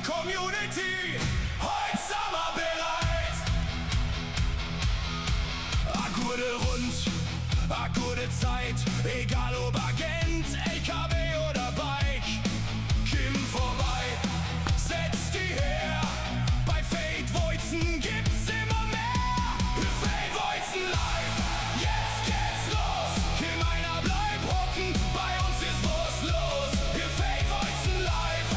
Community, heut samma bereit. A guade Rund, a guade Zeit, egal ob Agent, LKW oder Bike. Kimm vorbei, setz di her, bei Fate Woizen gibt's immer mehr. Fate Woizen live, jetzt geht's los. Keiner bleib hocken, bei uns ist was los. Fate Woizen live,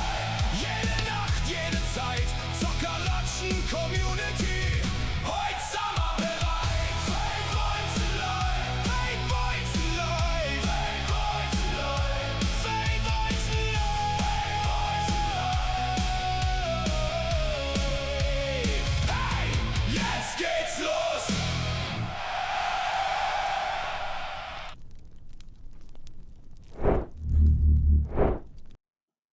jede Nacht, jede Zeit. Zockerlatschen Community, heut samma bereit. Fate Woizen live, Fate Woizen live, Fate Woizen live, Fate Woizen live. Hey, jetzt geht's los!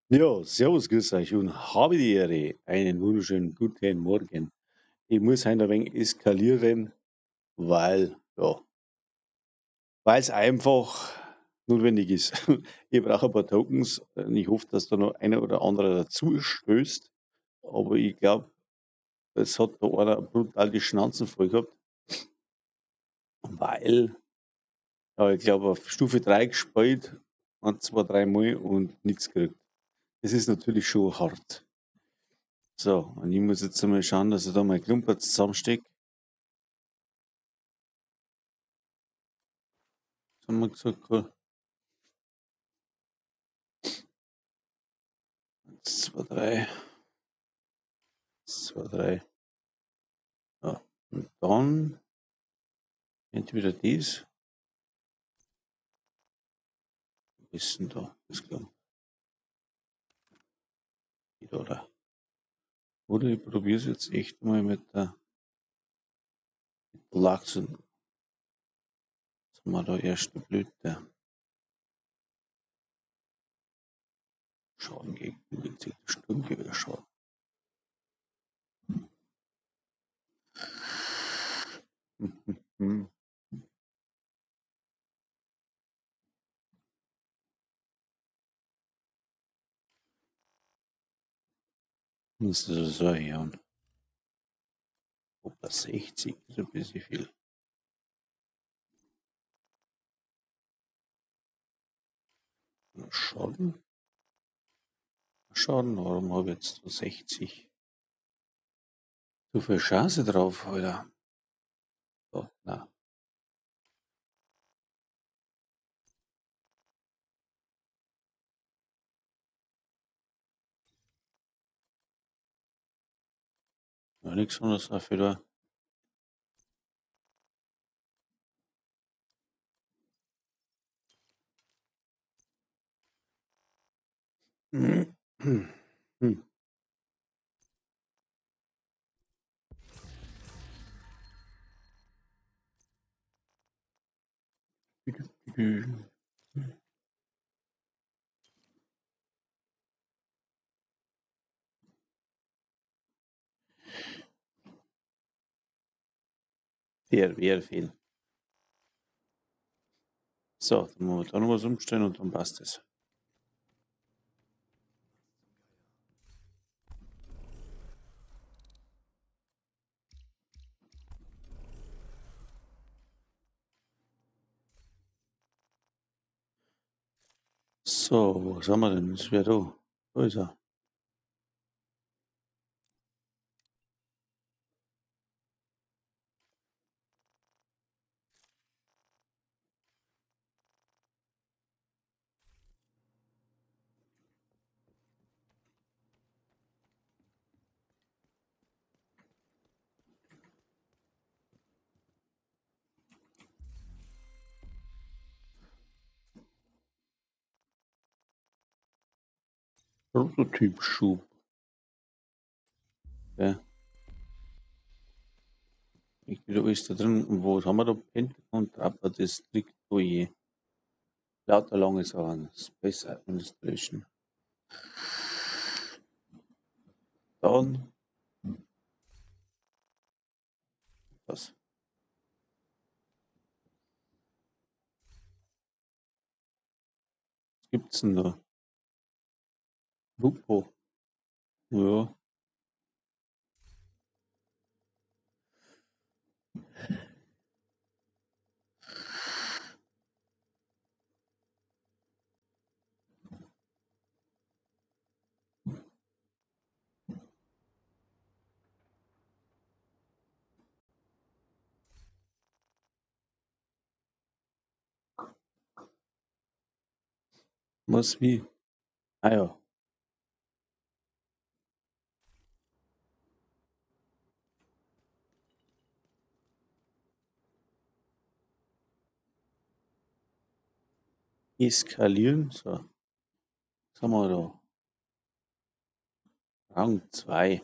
Ja, servus, grüß euch und habe die Ehre. Einen wunderschönen guten Morgen. Ich muss heute ein wenig eskalieren, weil's einfach notwendig ist. Ich brauche ein paar Tokens und ich hoffe, dass da noch einer oder andere dazu stößt. Aber ich glaub, es hat da einer brutal die Schnauzen voll gehabt. Weil, ja, ich glaub, auf Stufe 3 gespielt, 1, 2, 3 Mal und nix gekriegt. Das ist natürlich schon hart. Und ich muss jetzt einmal schauen, dass ich da mein Klumper zusammenstecke. Was haben wir gesagt? 1, 2, 3. 1, 2, 3. Ja, und dann entweder dies. Wo ist denn da das Klump? Geht, oder? Oder ich probiere es jetzt echt mal mit der Lachsen. Jetzt haben wir da erste Blüte. Schaden gegen Sturmgewehr schaden. Das ist so hier und Opa 60 ist ein bisschen viel. Schaden. Schaden, warum habe ich jetzt 60? So viel Chance drauf, Alter. So, na. Ja, nix anderes dafür da. Sehr, sehr viel. So, dann müssen wir da noch was umstellen und dann passt es. So, was haben wir denn? Das wäre da. Da ist er. Prototyp-Schub. Ja. Ich bin da alles da drin. Und wo haben wir da? Pentagon Trapper District Oje. Lauter lange Sachen. Space Administration. Dann. Was? Was gibt's denn da? Lupo. Ja. Was wie? Ah ja. Eskalieren. So. Was haben wir da? Rang 2.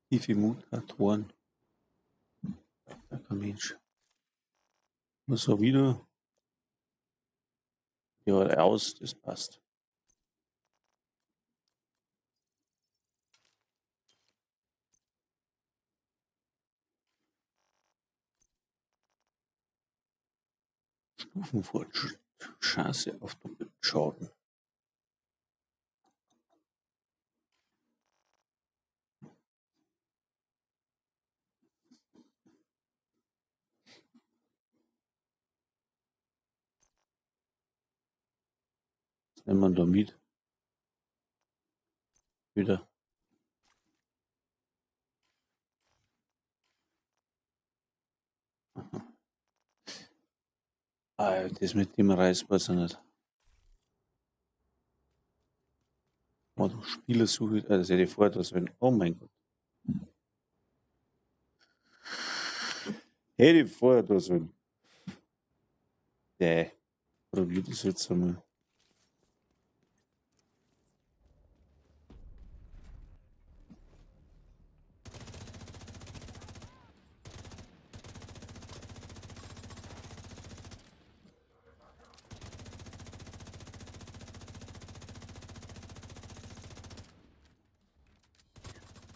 Tiefe Mutatoren. Kein Mensch. Was so wieder? Ja, aus, das passt. Stufenfortschritt. Chance auf doppelten Schaden. Was nimmt man da mit? Wieder. Aha. Ah, das mit dem reißt besser nicht. Oh, Spielersuche, das hätte ich vorher da sollen. Oh mein Gott. Hätte ich vorher da sollen. Ja, probier das jetzt einmal.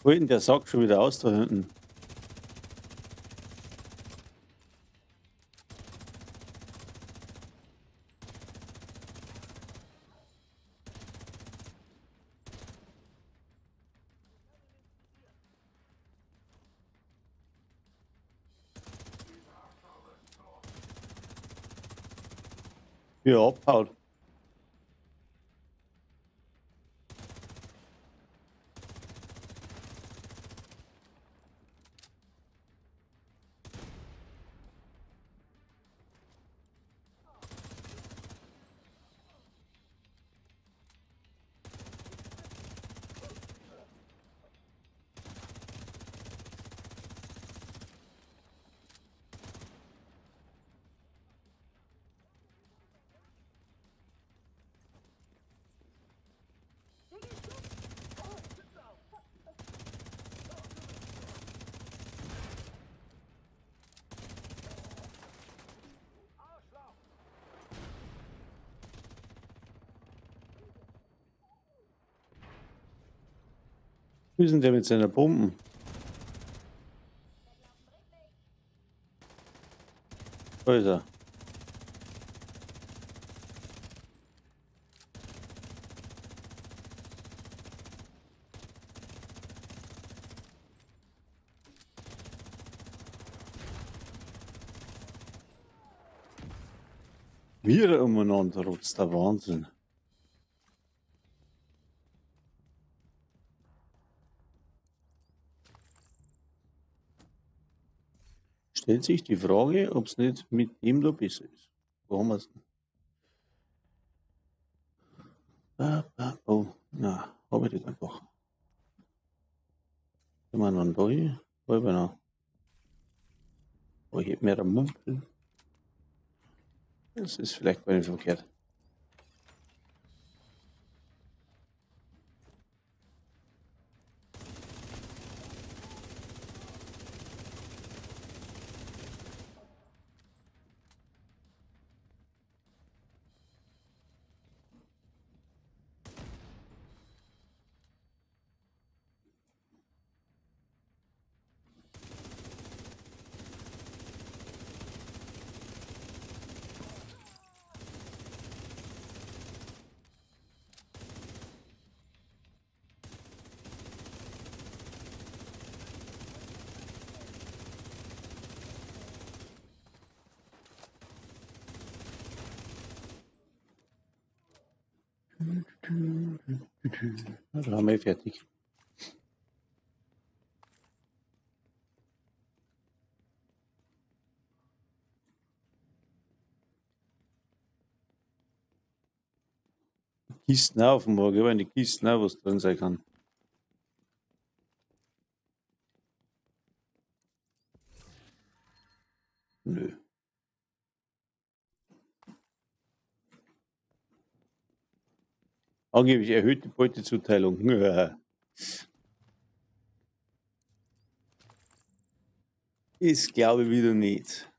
Wo ist denn der Sack schon wieder aus da hinten? Wie er abhaut. Wie ist denn der mit seiner Pumpen? Da ist er. Wieder umeinander rotzt, der Wahnsinn. Stellt sich die Frage, ob's nicht mit dem da besser ist. Wo haben wir's denn? Ah, ah, oh, na, hab ich das einfach. Gehen wir noch da hin? Halber noch. Oh, ich hätte mehr Mumpeln. Das ist vielleicht gar nicht verkehrt. Na, dann haben wir fertig. Kisten auch offenbar, gell? In die Kisten auch was drin sein kann. Nö. Angeblich erhöhte Beutezuteilung. Ist, glaube ich, wieder nicht.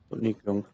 Hat nicht gelangt.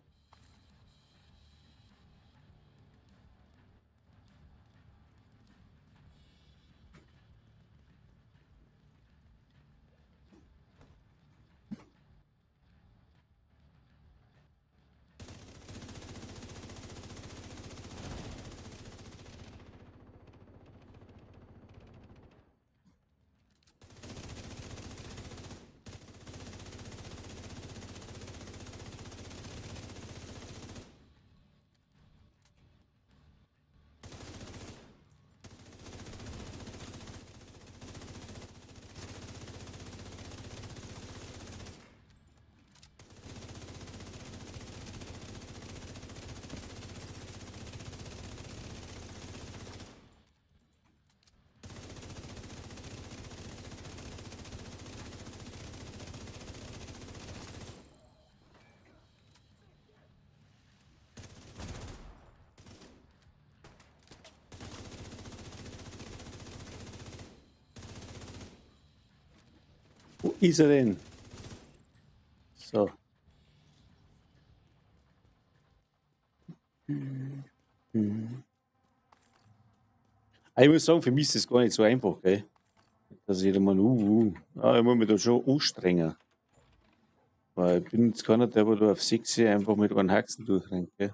Wo ist er denn? So. Ich muss sagen, für mich ist das gar nicht so einfach, gell? Dass ich da mal, Ah, ich muss mich da schon anstrengen. Weil ich bin jetzt keiner, der da auf 6 einfach mit einem Haxen durchrennt, gell?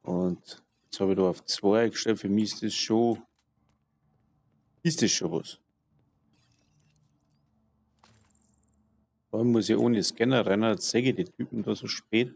Und jetzt habe ich da auf 2 gestellt. Für mich ist das schon. Ist das schon was? Vor allem muss ich ohne Scanner rein, jetzt sehe ich die Typen da so spät.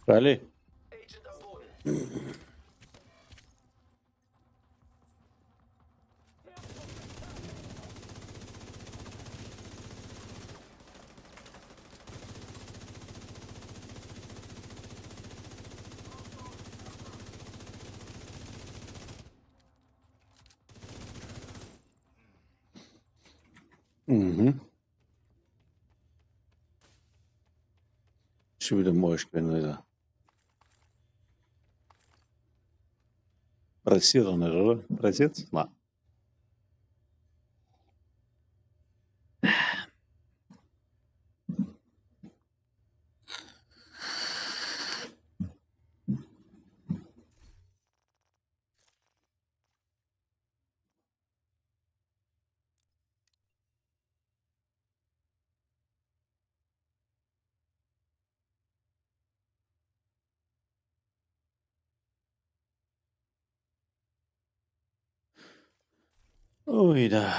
Freilich. Mhm. Schon wieder morsch gewesen, Alter. Pressiert er nicht, oder? Pressiert's? Nein. Oida.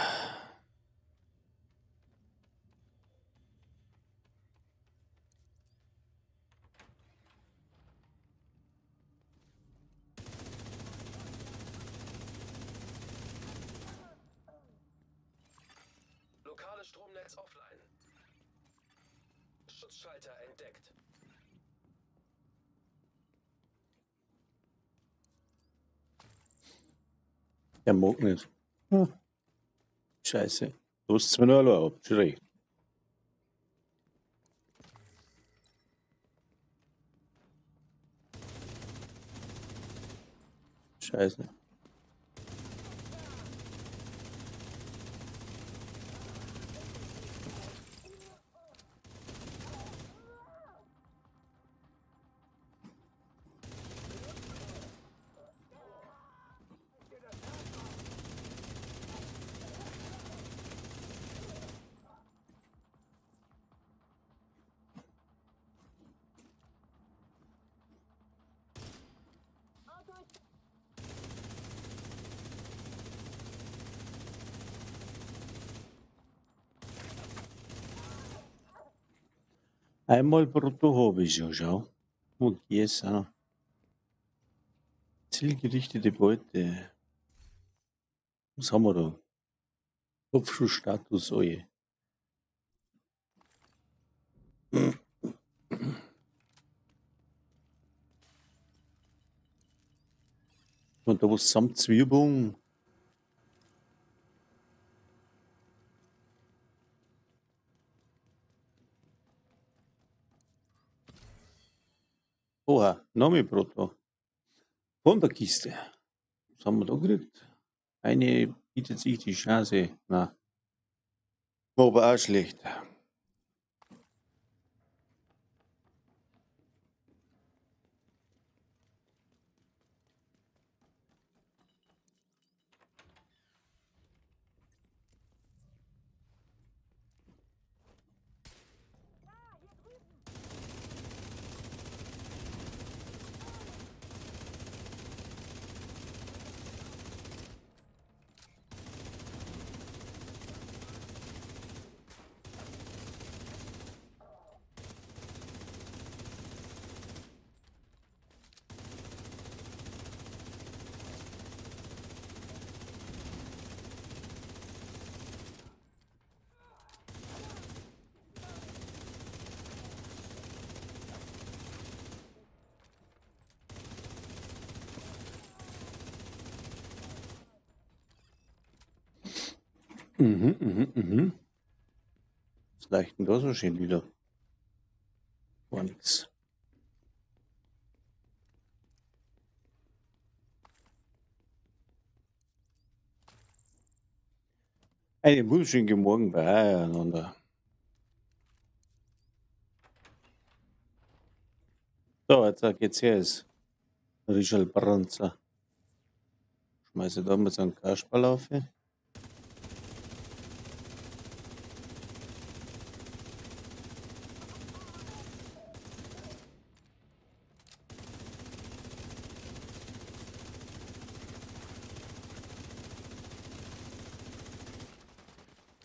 Lokales Stromnetz offline. Schutzschalter entdeckt. Der mag nicht. Hm. Scheiße. Du hast mir nur allein ab. Schon recht. Scheiße. Einmal brutto habe ich schon, schau. Und yes, auch noch. Zielgerichtete Beute. Was haben wir da? Kopfschussstatus, oje. Und da was samt Zwiebeln. Oha, noch mehr Brutto. Von der Kiste. Was haben wir da gekriegt? Eine bietet sich die Chance. Na. War aber auch schlecht. Was leicht denn da so schön wieder? Gar nix. Einen wunderschönen guten Morgen beieinander. So, jetzt geht's her. Ist Richard Branzer. Schmeiße da mal so einen Kasperl auf.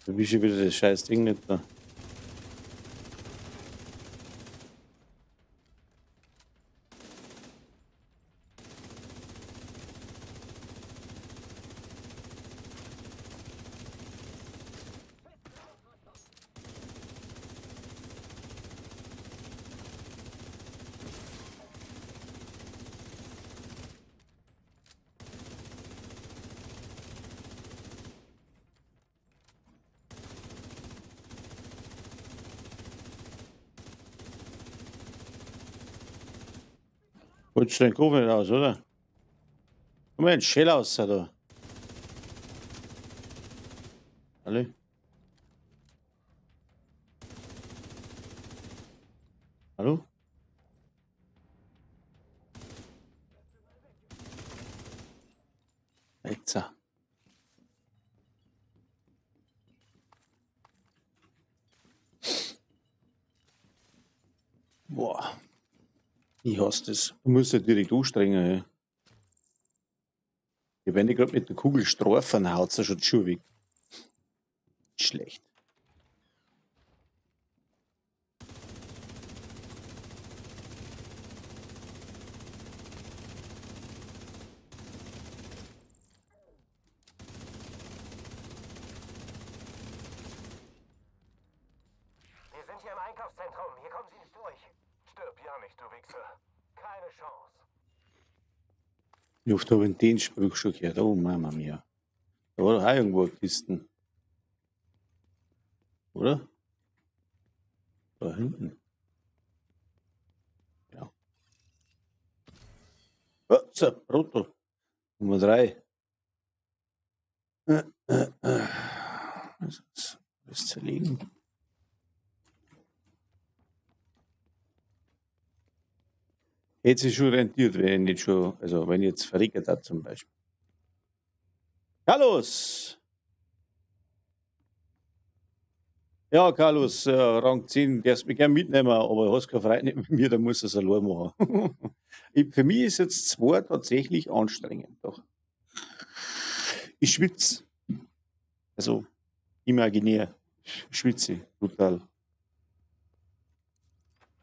Da bist du wieder das scheiß Ding nicht da. Holst du den Kopf nicht aus, oder? Moment, schön aus, da. Alle? Hallo? Jetzt. Boah. Ich hasse das. Du musst ja direkt anstrengen. Ey. Ich wenn ich gerade mit der Kugel streifen, haut sie schon die Schuhe weg. Schlecht. Wir sind hier im Einkaufszentrum. Hier kommen Sie nicht durch. Stirb ja nicht, du Wichser. Keine Chance. Wie oft habe ich den Spruch schon gehört? Oh, Mama mia. Da war doch auch irgendwo eine Kisten. Oder? Da hinten. Ja. Oh, so, Proto. Nummer 3. Also, das zerlegen. Hätte sich schon rentiert, wenn ich nicht schon, also wenn ich jetzt verregelt hat zum Beispiel. Carlos! Ja, Carlos, Rang 10, darfst mich gern mitnehmen, aber hast keine Freude nicht mit mir, da musst du es allein machen. Für mich ist jetzt 2 tatsächlich anstrengend, doch. Ich schwitze. Also, imaginär. Ich schwitze, brutal.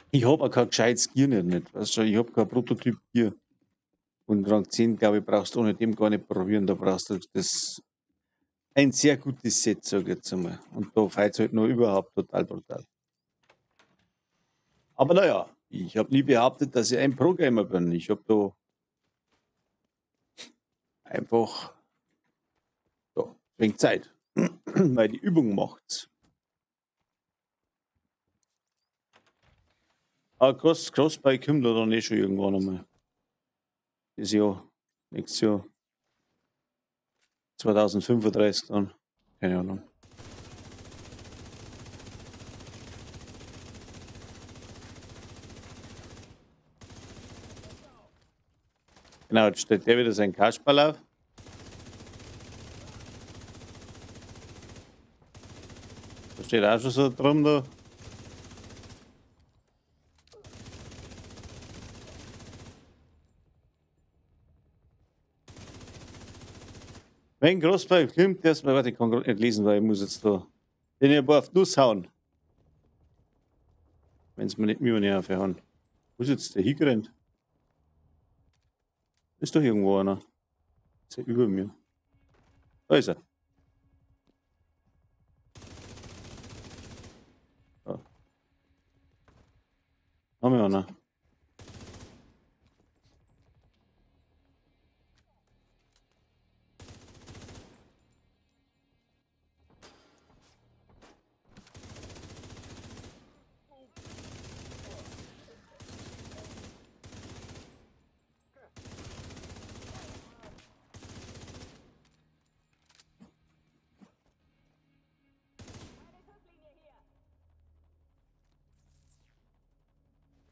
Ich hab auch kein gescheites Gear nicht, weißt du, ich hab kein Prototyp Gear. Und Rang 10, glaube ich, brauchst du ohne dem gar nicht probieren, da brauchst du das ein sehr gutes Set, sag ich jetzt einmal. Und da feilt's halt noch überhaupt total brutal. Aber naja, ich hab nie behauptet, dass ich ein Pro-Gamer bin. Ich hab da einfach, ja, wenig Zeit, weil die Übung macht's. Aber Crossbuy kommt da dann eh schon irgendwann einmal. Das Jahr, nächstes Jahr. 2035 dann. Keine Ahnung. Genau, jetzt stellt der wieder seinen Kasperl auf. Da steht auch schon so drum da. Wenn Crossplay kommt, erstmal, warte, ich kann grad nicht lesen, weil ich muss jetzt da den ein paar auf die Nuss hauen. Wenn's mir nicht mehr nicht aufhauen. Wo ist jetzt der hingerannt? Ist doch irgendwo einer. Ist ja über mir. Da ist er. Da. Haben wir einer.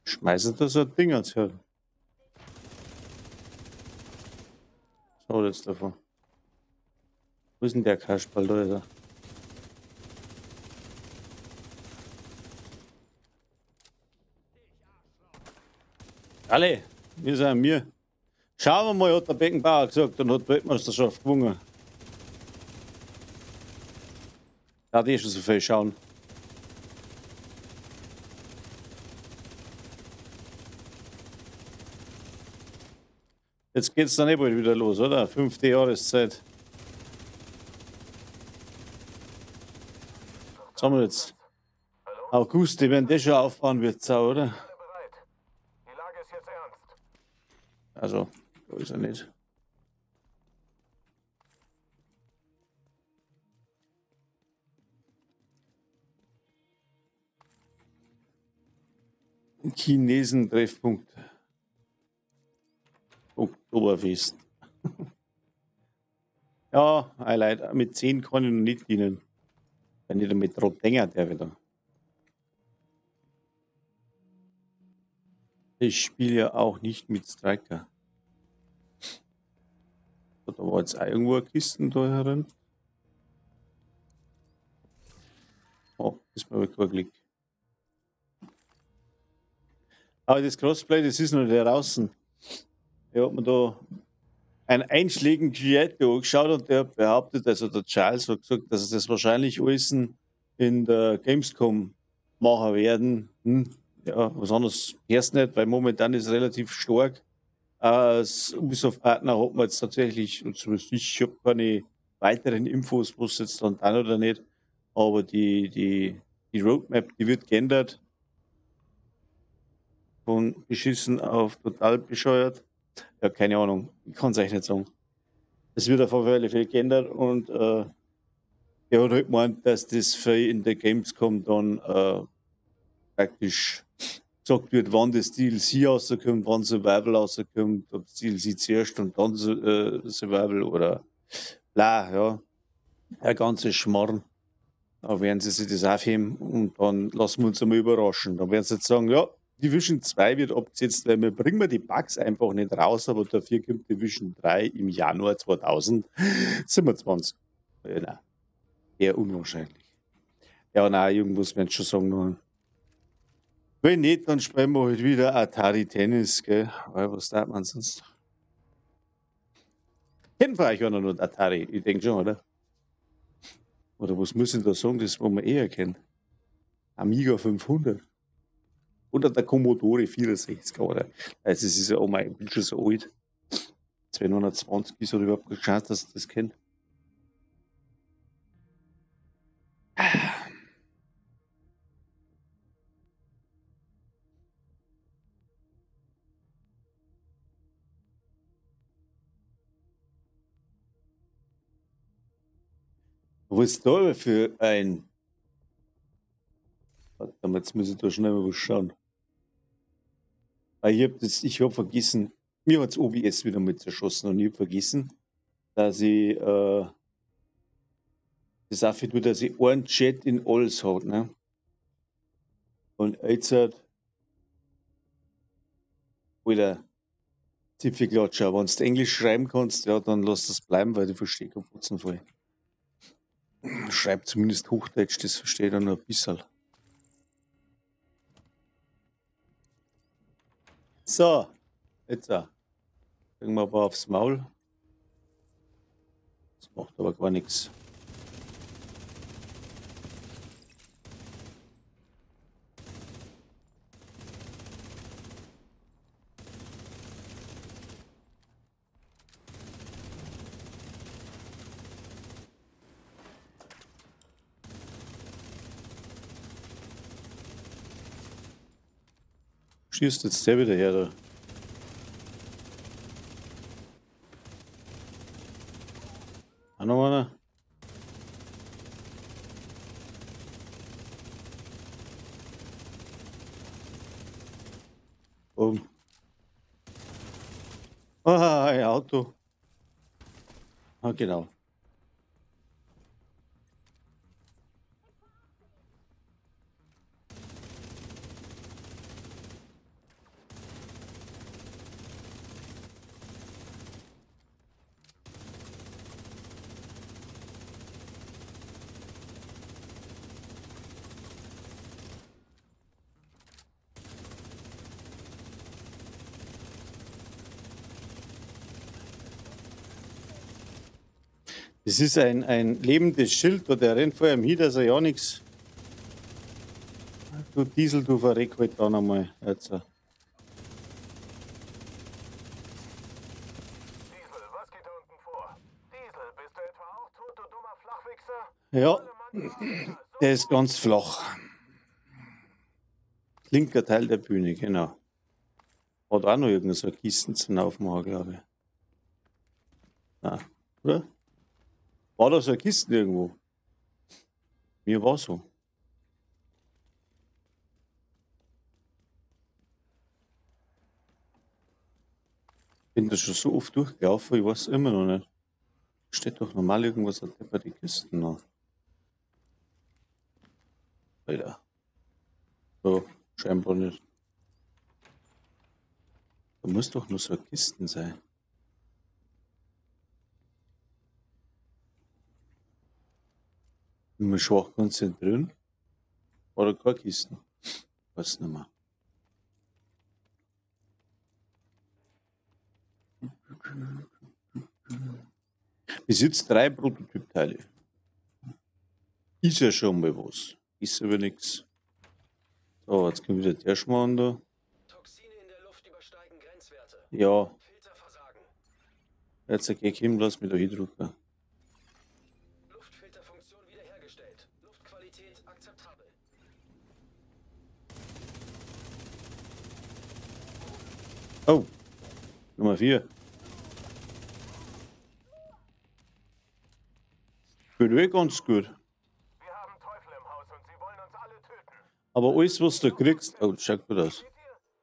Schmeißen da so ein Ding ans Hirn. Was hat jetzt davon? Wo ist denn der Kasperl da? Ist er? Alle, wir sind mir. Schauen wir mal, hat der Beckenbauer gesagt und hat die Weltmeisterschaft gewonnen. Da hat eh schon so viel schauen. Jetzt geht's dann eh bald wieder los, oder? 5. Jahreszeit. Was haben wir jetzt? August, die werden das schon aufbauen, wird's auch, oder? Also, da ist er nicht. Chinesen-Treffpunkt. Oktoberfest. Ja, Highlight. Mit 10 kann ich noch nicht dienen. Wenn ich damit rot denke, der wieder. Ich spiele ja auch nicht mit Striker. So, da war jetzt auch irgendwo eine Kiste da herin. Oh, ist mir kein Klick. Aber das Crossplay, das ist noch nicht draußen. Ich hab mir da einen einschlägigen Creator angeschaut und der hat behauptet, also der Charles hat gesagt, dass sie das wahrscheinlich alles in der Gamescom machen werden. Ja, was anderes erst nicht, weil momentan ist es relativ stark. Als Ubisoft-Partner hat man jetzt tatsächlich, und zumindest ich habe keine weiteren Infos, was jetzt dann da oder nicht, aber die Roadmap, die wird geändert. Von beschissen auf total bescheuert. Ja, keine Ahnung, ich kann's euch nicht sagen. Es wird auf alle Fälle geändert und er hat halt gemeint, dass das für in der Gamescom dann praktisch gesagt wird, wann das DLC rauskommt, wann Survival rauskommt, ob das DLC zuerst und dann Survival oder bla, ja. Ein ganzes Schmarrn. Da werden sie sich das aufheben und dann lassen wir uns einmal überraschen. Dann werden sie jetzt sagen, ja, Division 2 wird abgesetzt, weil wir bringen die Bugs einfach nicht raus, aber dafür kommt Division 3 im Januar 2027. Ja, nein. Eher unwahrscheinlich. Ja, nein, irgendwas werden sie schon sagen noch. Wenn nicht, dann spielen wir halt wieder Atari Tennis, gell? Weil was darf man sonst? Kennen wir euch auch noch Atari? Ich denk schon, oder? Oder was muss ich da sagen, das wo man eher kennt? Amiga 500. Oder der Commodore 64, oder? Also es ist ja auch mein, ich bin schon so alt. 220 ist oder überhaupt keine Chance, dass ich das kennt. Was ist da für ein... Warte mal, jetzt muss ich da schnell mal was schauen. Weil ich hab das, ich hab vergessen, mir hat's OBS wieder mal zerschossen und ich hab vergessen, dass ich das auch für tue, dass ich einen Chat in alles hat, ne? Und jetzt hat Alter, Zipfelklatscher, wenn du Englisch schreiben kannst, ja, dann lass das bleiben, weil du verstehst keinen Fotzen voll. Schreib zumindest Hochdeutsch, das verstehe ich dann nur ein bisschen. So, jetzt auch. Kriegen wir aber aufs Maul. Das macht aber gar nichts. Schießt jetzt der wieder her da. Auch noch einer. Oben. Ah, ein Auto. Ah, genau. Das ist ein lebendes Schild, der rennt vor ihm hin, dass er ja nichts. Du Diesel, du verreck halt da nochmal. Jetzt. Diesel, was geht da unten vor? Diesel, bist du etwa auch tot, du dummer Flachwichser? Ja, der ist ganz flach. Linker Teil der Bühne, genau. Hat auch noch irgendeine so Kisten zum Aufmachen, glaube ich. Ah, oder? War da so eine Kiste irgendwo? Mir war so. Bin da schon so oft durchgelaufen, ich weiß immer noch nicht. Steht doch normal irgendwas bei den Kisten noch. Alter. So, scheinbar nicht. Da muss doch nur so eine Kiste sein. Bin mir schwach konzentrieren. Oder keine Kisten. Weiß nicht mehr. Besitzt 3 Prototypteile. Ist ja schon mal was. Ist aber nix. So, jetzt kommt wieder der Schmarrn da. Toxine in der Luft übersteigen Grenzwerte. Ja. Filterversagen. Jetzt geh ich hin, lass mich da hindrücken. Luftfilterfunktion wiederhergestellt. Luftqualität akzeptabel. Oh. Nummer 4. Geht eh ganz gut. Wir haben Teufel im Haus und sie wollen uns alle töten. Aber alles, was du kriegst. Oh, das schaut gut aus. Seht ihr?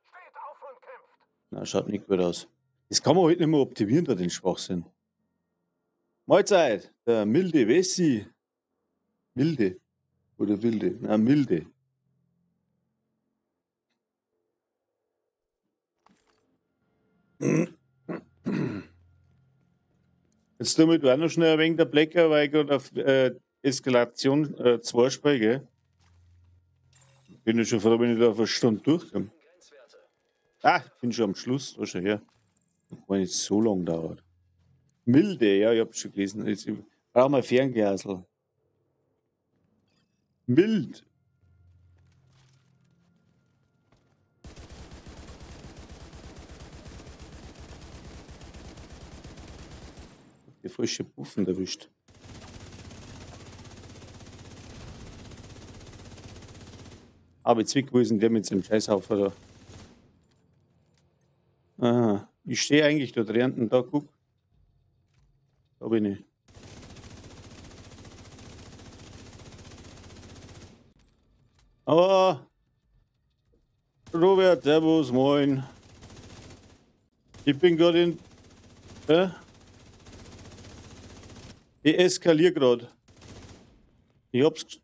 Steht auf und kämpft. Na, schaut nicht gut aus. Das kann man halt nicht mehr optimieren, da den Schwachsinn. Mahlzeit, der milde Wessi. Milde. Oder wilde. Na, milde. Jetzt tun wir auch noch schnell ein wenig der Blecker, weil ich gerade auf Eskalation 2 spiele, gell? Bin ja schon froh, wenn ich da auf eine Stunde durchkomme. Ah, ich bin schon am Schluss, da schon her. Gar nicht so lang dauert. Milde, ja, ich hab's schon gelesen. Jetzt brauchen wir ein Fernglasl. Mild. Die frische Puffen erwischt. Aber jetzt wo ist denn der mit seinem Scheißhaufen da? Aha, ich stehe eigentlich da drin, da guck. Da bin ich. Oh, Robert, servus, moin. Ich bin grad in. Ich eskaliere grad. Ich hab's.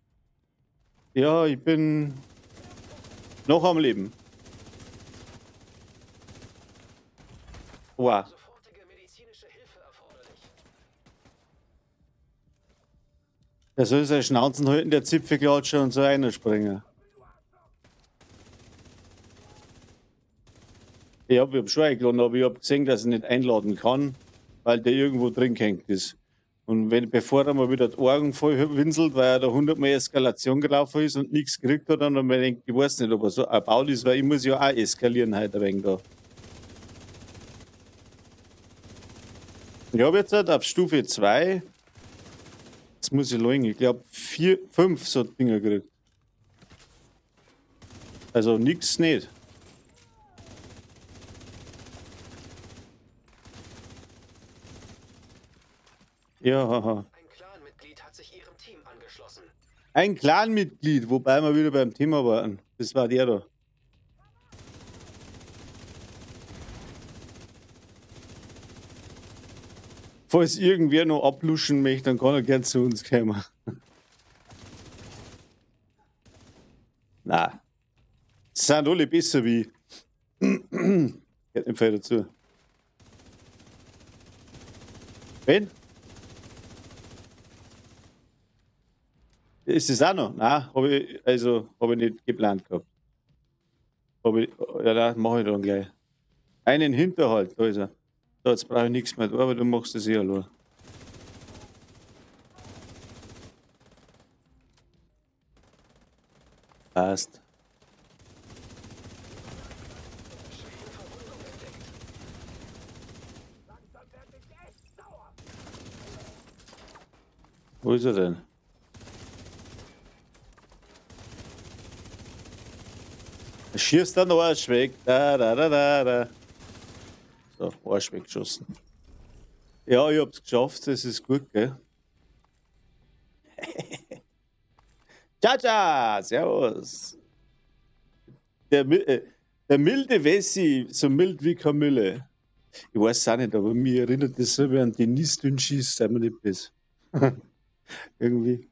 Ja, ich bin noch am Leben. Wow. Sofortige medizinische Hilfe erforderlich. Der soll seine Schnauzen halten, der Zipfelklatscher und so reinspringen. Ich hab schon eingeladen, aber ich hab gesehen, dass ich nicht einladen kann, weil der irgendwo drin gehängt ist. Und bevor er mal wieder die Augen voll winselt, weil er da 100-mal Eskalation gelaufen ist und nichts gekriegt hat, dann hab ich mir gedacht, ich weiß nicht, ob er so erbaut ist, weil ich muss ja auch eskalieren heute ein wenig da. Ich hab jetzt halt auf Stufe 2, jetzt muss ich lügen, ich glaub 4, 5 so Dinger gekriegt. Also nix nicht. Ja, haha. Ein Clanmitglied hat sich ihrem Team angeschlossen. Ein Clanmitglied, wobei wir wieder beim Thema waren. Das war der da. Falls irgendwer noch abluschen möchte, dann kann er gern zu uns kommen. Na. Sind alle besser wie ich. Geht nicht viel dazu. Wen? Ist das auch noch? Nein, hab ich, also, hab ich nicht geplant gehabt. Hab ich, ja, nein, mach ich dann gleich. Einen Hinterhalt, da ist er. So, jetzt brauche ich nichts mehr, aber du machst das eh allein. Passt. Wo ist er denn? Er schießt dann Arsch weg. Da, da, da, da, da. So, Arsch weggeschossen. Ja, ich hab's geschafft, das ist gut, gell? Ciao, ciao, servus. Der milde Wessi, so mild wie Kamille. Ich weiß auch nicht, aber mir erinnert das so an Denise Dünnschiss, sei mir nicht böse. Irgendwie.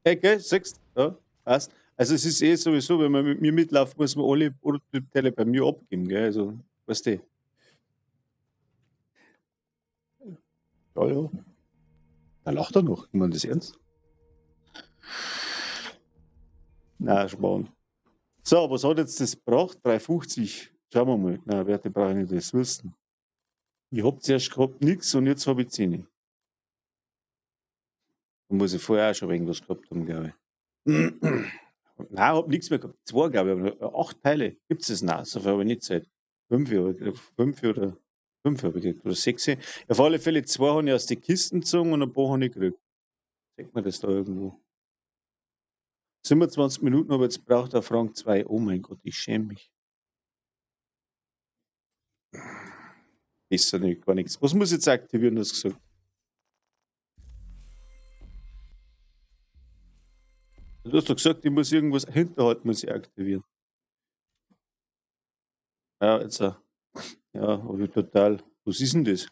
Hey, gell, siehst du? Ja, passt. Also es ist eh sowieso, wenn man mit mir mitläuft, muss man alle Prototypteile bei mir abgeben, gell? Also, weißt du. Ja, ja. Da lacht er noch. Ich meine das ernst? Na, Schmarrn. So, was hat jetzt das gebracht? 3,50. Schauen wir mal. Nein, Werte brauche ich nicht das wissen. Ich hab zuerst gehabt nix und jetzt habe ich 10. Da muss ich vorher auch schon irgendwas gehabt haben, glaube ich. Nein, hab nichts mehr gehabt. 2, glaube ich, aber 8 Teile. Gibt's das? Nein, so viel habe ich nicht Zeit. 5 habe ich, 5 oder 5 habe ich gekriegt, oder 6. Auf alle Fälle 2 habe ich aus den Kisten gezogen und ein paar habe ich gekriegt. Zeigt mir das da irgendwo. 27 Minuten, aber jetzt braucht er Frank 2. Oh mein Gott, ich schäme mich. Ist ja nicht, gar nichts. Was muss ich jetzt aktivieren, hast du gesagt? Du hast doch gesagt, ich muss irgendwas hinterhalten, muss ich aktivieren. Ja, jetzt. Ja, hab ich total. Was ist denn das?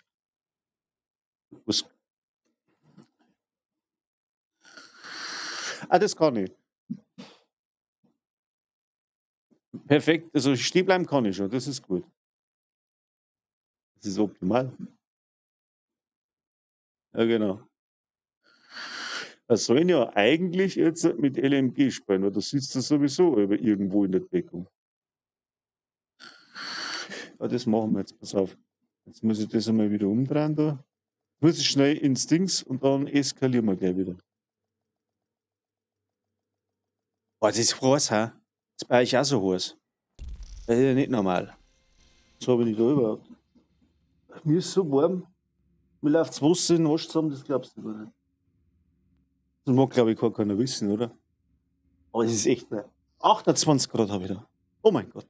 Was? Ah, das kann ich. Perfekt, also stehen bleiben kann ich schon, das ist gut. Das ist optimal. Ja, genau. Das sollen ja eigentlich jetzt mit LMG spielen, weil da sitzt er sowieso über irgendwo in der Deckung. Ja, das machen wir jetzt, pass auf. Jetzt muss ich das einmal wieder umdrehen da. Jetzt muss ich schnell ins Dings und dann eskalieren wir gleich wieder. Boah, das ist heiß, hä? Das ist bei euch auch so heiß. Das ist ja nicht normal. Was hab ich da überhaupt? Mir ist so warm. Mir läuft das Wasser in den Arsch zusammen, das glaubst du gar nicht. Das mag, glaub ich, gar keiner wissen, oder? Aber es ist echt warm. 28 Grad hab ich da. Oh mein Gott.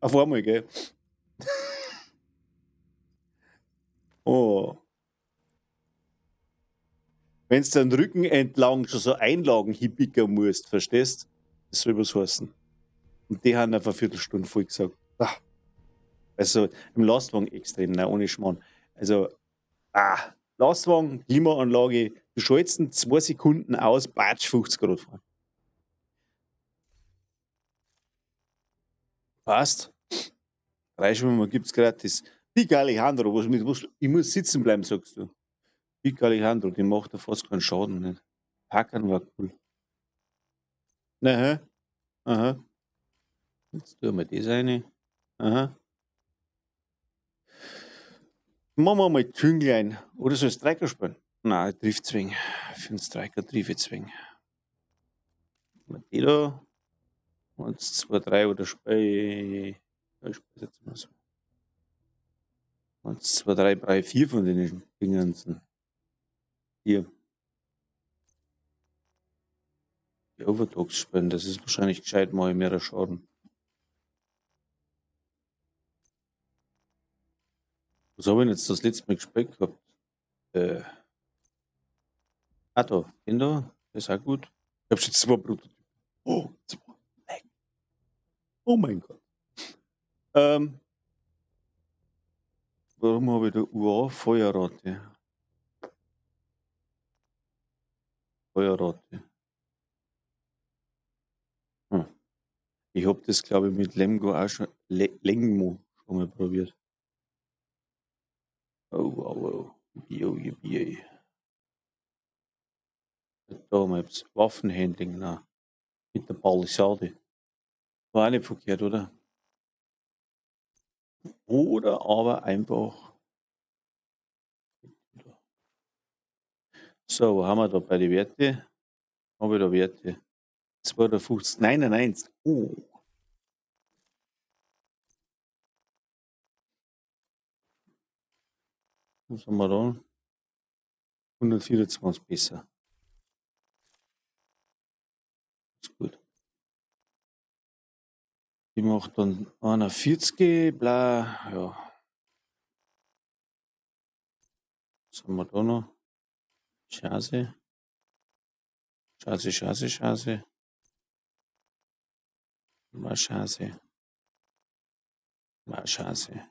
Auf einmal, gell? Oh. Wenn's den Rücken entlang schon so Einlagen hinpicken musst, verstehst? Das soll was heißen. Und die haben einfach eine Viertelstunde voll gesagt. Ah. Also im Lastwagen extrem, nein, ohne Schmarrn. Also, Lastwagen, Klimaanlage, du schaltest 2 Sekunden aus, batsch, 50 Grad fahren. Passt. 3 Schwimmer gibt's gratis. Pik Alejandro, was mit was, ich muss sitzen bleiben, sagst du. Pik Alejandro, die macht da fast keinen Schaden. Nicht? Packern war cool. Aha. Aha. Jetzt tun wir das rein. Aha. Machen wir mal Tünglein. Oder soll ich Striker spielen? Nein, trifft zwing. Für den Striker trifft ich zwing. Die da. 1, 2, 3 oder spiel ich. Ja, ich spiel jetzt mal so. 1, 2, 3, 3, 4 von den Dingern. Hier. Die Overdogs spielen, das ist wahrscheinlich gescheit, mache ich mehr Schaden. Was habe ich denn jetzt das letzte Mal gespielt gehabt? Ah, da, den da, das ist auch gut. Ich hab schon 2 Prototypen. Oh, 2. Leck. Oh mein Gott. Warum habe ich da UA Feuerrate? Feuerrate. Ich hab das, glaub ich, mit Lemgo auch schon, Lengmo schon mal probiert. Oh, wow, wow. Jo, yippie. Da haben wir jetzt Waffenhandling, na. Mit der Palisade. War auch nicht verkehrt, oder? Oder aber einfach. So, wo haben wir da bei den Werte? Haben wir da Werte? 250, 99. Oh. Was haben wir da? 124 besser. Ist gut. Die macht dann 41, bla, ja. Was haben wir da noch? Scheiße. Scheiße, Scheiße, Scheiße. War Scheiße. War Scheiße.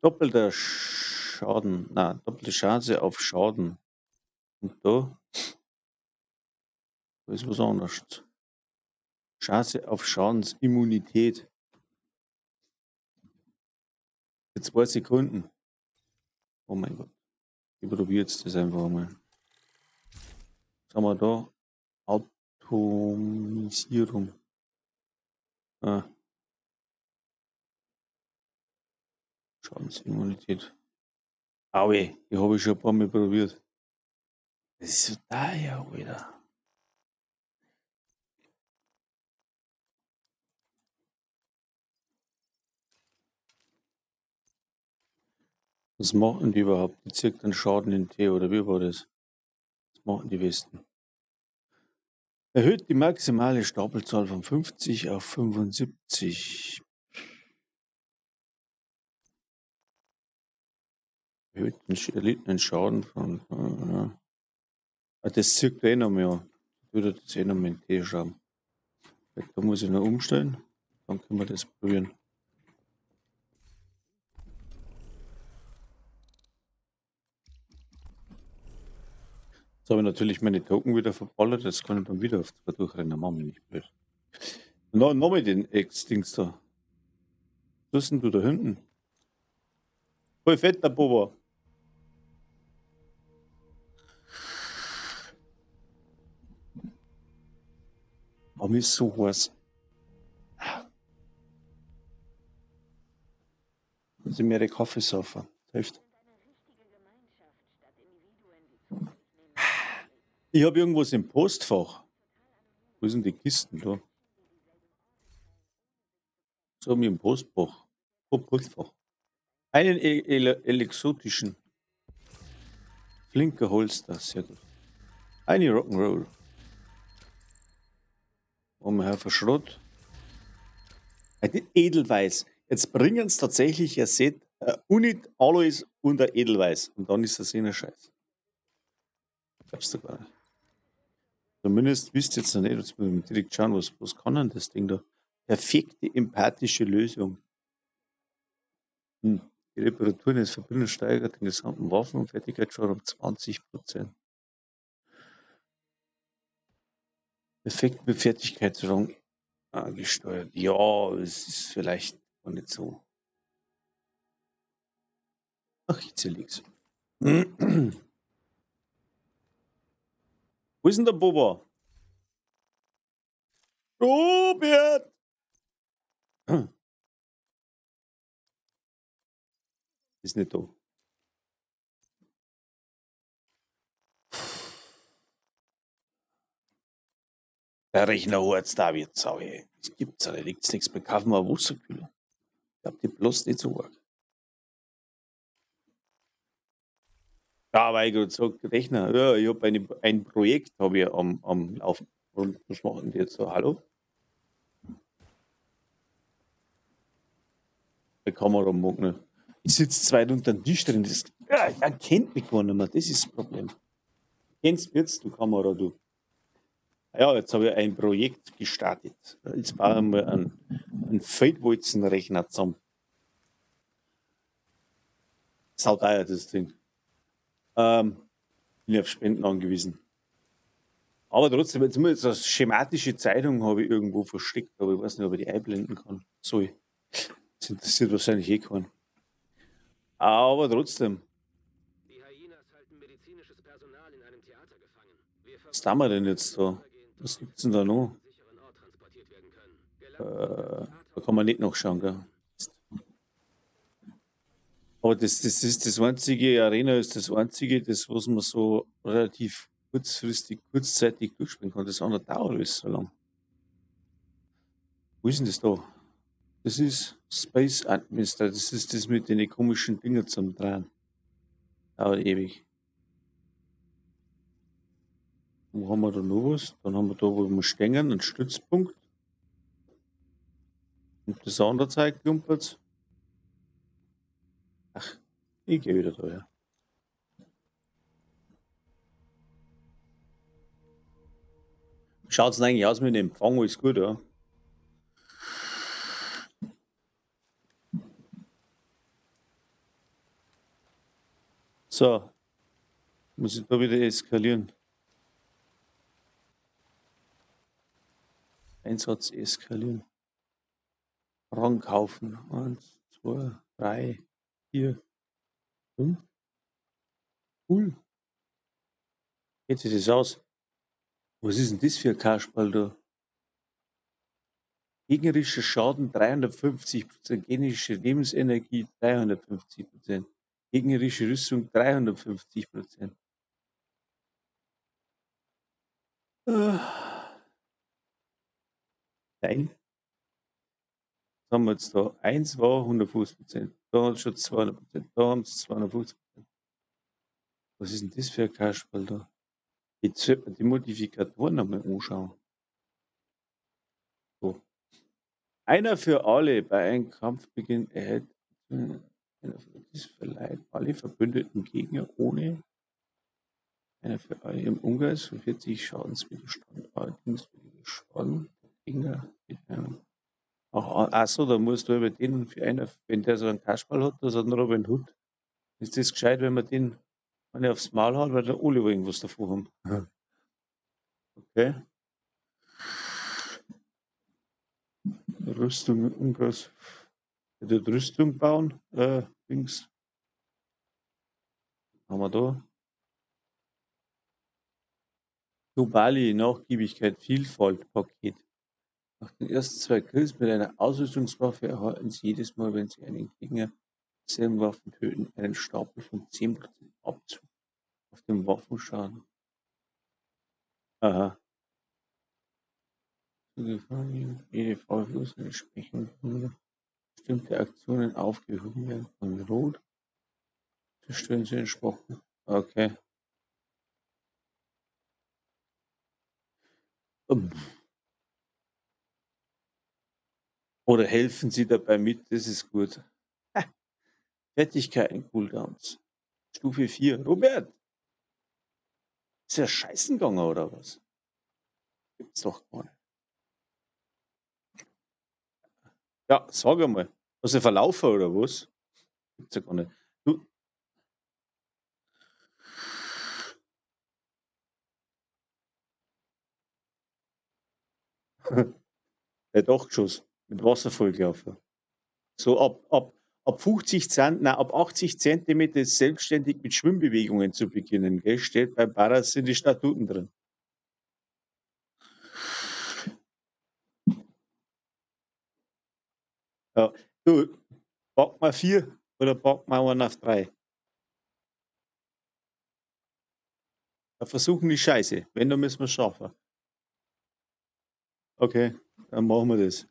Doppelter Schaden, na, doppelte Chance auf Schaden. Und da ist was anderes. Chance auf Schadensimmunität. Für 2 Sekunden. Oh mein Gott. Ich probiere jetzt das einfach mal. Was haben wir da? Atomisierung. Ah. Schadensimmunität. Aue, die habe ich schon ein paar Mal probiert. Das ist so teuer, Alter. Was machen die überhaupt? Die zirkt den Schaden in Tee, oder wie war das? Was machen die Westen? Erhöht die maximale Stapelzahl von 50 auf 75. Erhöht den erlittenen Schaden von. Ja. Ah, das zirkt eh noch mehr. Ich würde das eh noch mehr in den Tee schauen. Da muss ich noch umstellen. Dann können wir das probieren. Jetzt habe ich natürlich meine Token wieder verballert. Jetzt kann ich dann wieder auf 2 durchrennen. Mach mich nicht blöd. No, nochmal den Ex-Dings da. Was ist denn du da hinten? Voll fett, der Boba. Oh, mir ist so heiß. Muss ich mehrere Kaffee saufen. Das hilft. Ich hab irgendwas im Postfach. Wo sind die Kisten da? So hab ich im Postfach. Oh, Postfach. Einen exotischen. Flinker Holster, sehr gut. Eine Rock'n'Roll. Machen wir hier Schrott. Edelweiß. Jetzt bringen es tatsächlich, ihr seht, Unit, Alois und ein Edelweiß. Und dann ist das eh Scheiß. Glaubst du gar nicht. Zumindest wisst ihr jetzt noch nicht, jetzt müssen wir direkt schauen, was kann denn das Ding da? Perfekte empathische Lösung. Die Reparatur des Verbinders steigert den gesamten Waffen- und Fertigkeitsschaden um 20%. Perfekt mit Fertigkeitsrang gesteuert. Ja, es ist vielleicht gar nicht so. Ach, ich zerleg's. Wo ist denn der Boba? Robert! Ist nicht da. Der Rechner hat's da wird sau, ey. Das gibt's ja nicht, liegt's nichts mehr. Kaufen wir einen Wasserkühler. Ich hab die bloß nicht so arg. Ja, weil ich grad sag, Rechner, ja, ich hab ein Projekt hab ich am Laufen. Und was machen die jetzt so? Hallo? Die Kamera mag nicht. Ich sitze zu weit unter dem Tisch drin. Das, ja, er kennt mich gar nicht mehr. Das ist das Problem. Kennst du jetzt, du Kamera, du? Ja, jetzt habe ich ein Projekt gestartet. Jetzt bauen wir einen Feldwalzenrechner zusammen. Sauteuer, das Ding. Bin ich auf Spenden angewiesen. Aber trotzdem, jetzt muss ich eine schematische Zeichnung habe ich irgendwo versteckt, aber ich weiß nicht, ob ich die einblenden kann. Sorry. Das interessiert wahrscheinlich eh keinen. Aber trotzdem. Die Hyenas halten medizinisches Personal in einem Theater gefangen. Wir Was tun wir denn jetzt da? Was gibt's denn da noch? Da kann man nicht nachschauen, gell? Aber das ist das einzige, Arena ist das einzige, das, was man so relativ kurzzeitig durchspielen kann. Das andere dauert alles so lang. Wo ist denn das da? Das ist Space Administrator, das ist das mit den komischen Dingen zum Drehen. Dauert ewig. Wo haben wir da noch was? Dann haben wir da, wo wir stehen, einen Stützpunkt. Und das andere Zeug klumpert's. Ach, ich geh wieder da, ja. Schaut's denn eigentlich aus mit dem Empfang? Alles gut, ja? So, muss ich da wieder eskalieren. Einsatz eskalieren. Rang kaufen. 1, 2, 3, 4, 5. Cool. Geht sich das aus? Was ist denn das für ein Kasperl da? Gegnerischer Schaden 350%, gegnerische Lebensenergie 350%, gegnerische Rüstung 350%. Nein. Was haben wir jetzt da? 1 war 150%, da haben sie schon 200%, da haben sie 250%. Was ist denn das für ein Kasperl da? Jetzt sollte man die Modifikatoren nochmal anschauen. So. Einer für alle bei einem Kampfbeginn erhält einer für das verleiht alle verbündeten Gegner ohne einer für alle im Umkreis von 40 Schadenswiderstand. Allerdings weniger Schaden der Gegner mit einem. Ach, ach so, da musst du über den für einer, wenn der so einen Kasperl hat, das hat einen Robin Hood. Ist das gescheit, wenn man den eine aufs Maul hat, weil da alle irgendwas davor haben. Okay. Rüstung, Umkreis. Die Rüstung bauen, links. Haben wir da. Globale Nachgiebigkeit, Vielfalt, Paket. Nach den ersten 2 Kills mit einer Ausrüstungswaffe erhalten Sie jedes Mal, wenn Sie einen Gegner mit derselben Waffen töten, einen Stapel von 10% Abzug auf dem Waffenschaden. Aha. Jede Farbe muss entsprechend bestimmte Aktionen aufgehoben werden. Von Rot zerstören Sie den Schwachen. Okay. Oder helfen Sie dabei mit, das ist gut. Ha. Fertigkeiten, Cooldowns. Stufe 4. Robert! Ist ja scheißen gegangen, oder was? Gibt's doch gar nicht. Ja, sag einmal. Hast du verlaufen oder was? Gibt's ja gar nicht. Du. Der hat 8 Geschoss. Mit Wasser vollgelaufen. So ab 50 Zent, nein, ab 80 Zentimeter ist selbstständig mit Schwimmbewegungen zu beginnen, gell? Steht bei Paras in die Statuten drin. Ja, du, pack mal 4 oder pack mal 1 auf 3. Da versuchen die Scheiße. Wenn, dann müssen wir es schaffen. Okay, dann machen wir das.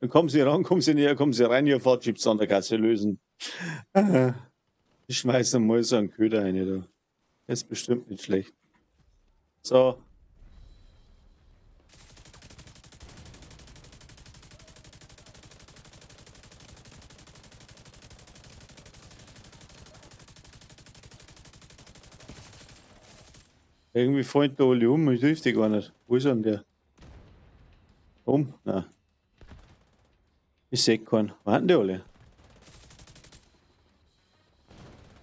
Dann kommen Sie ran, kommen Sie näher, kommen Sie rein, Ihr Fahrtchips an der Kasse lösen. Ich schmeiße mal so einen Köder rein, da. Das ist bestimmt nicht schlecht. So. Irgendwie fällt da alle um, ich treffe die gar nicht. Wo ist denn der? Um? Nein. Ich seh keinen. Wo sind die alle?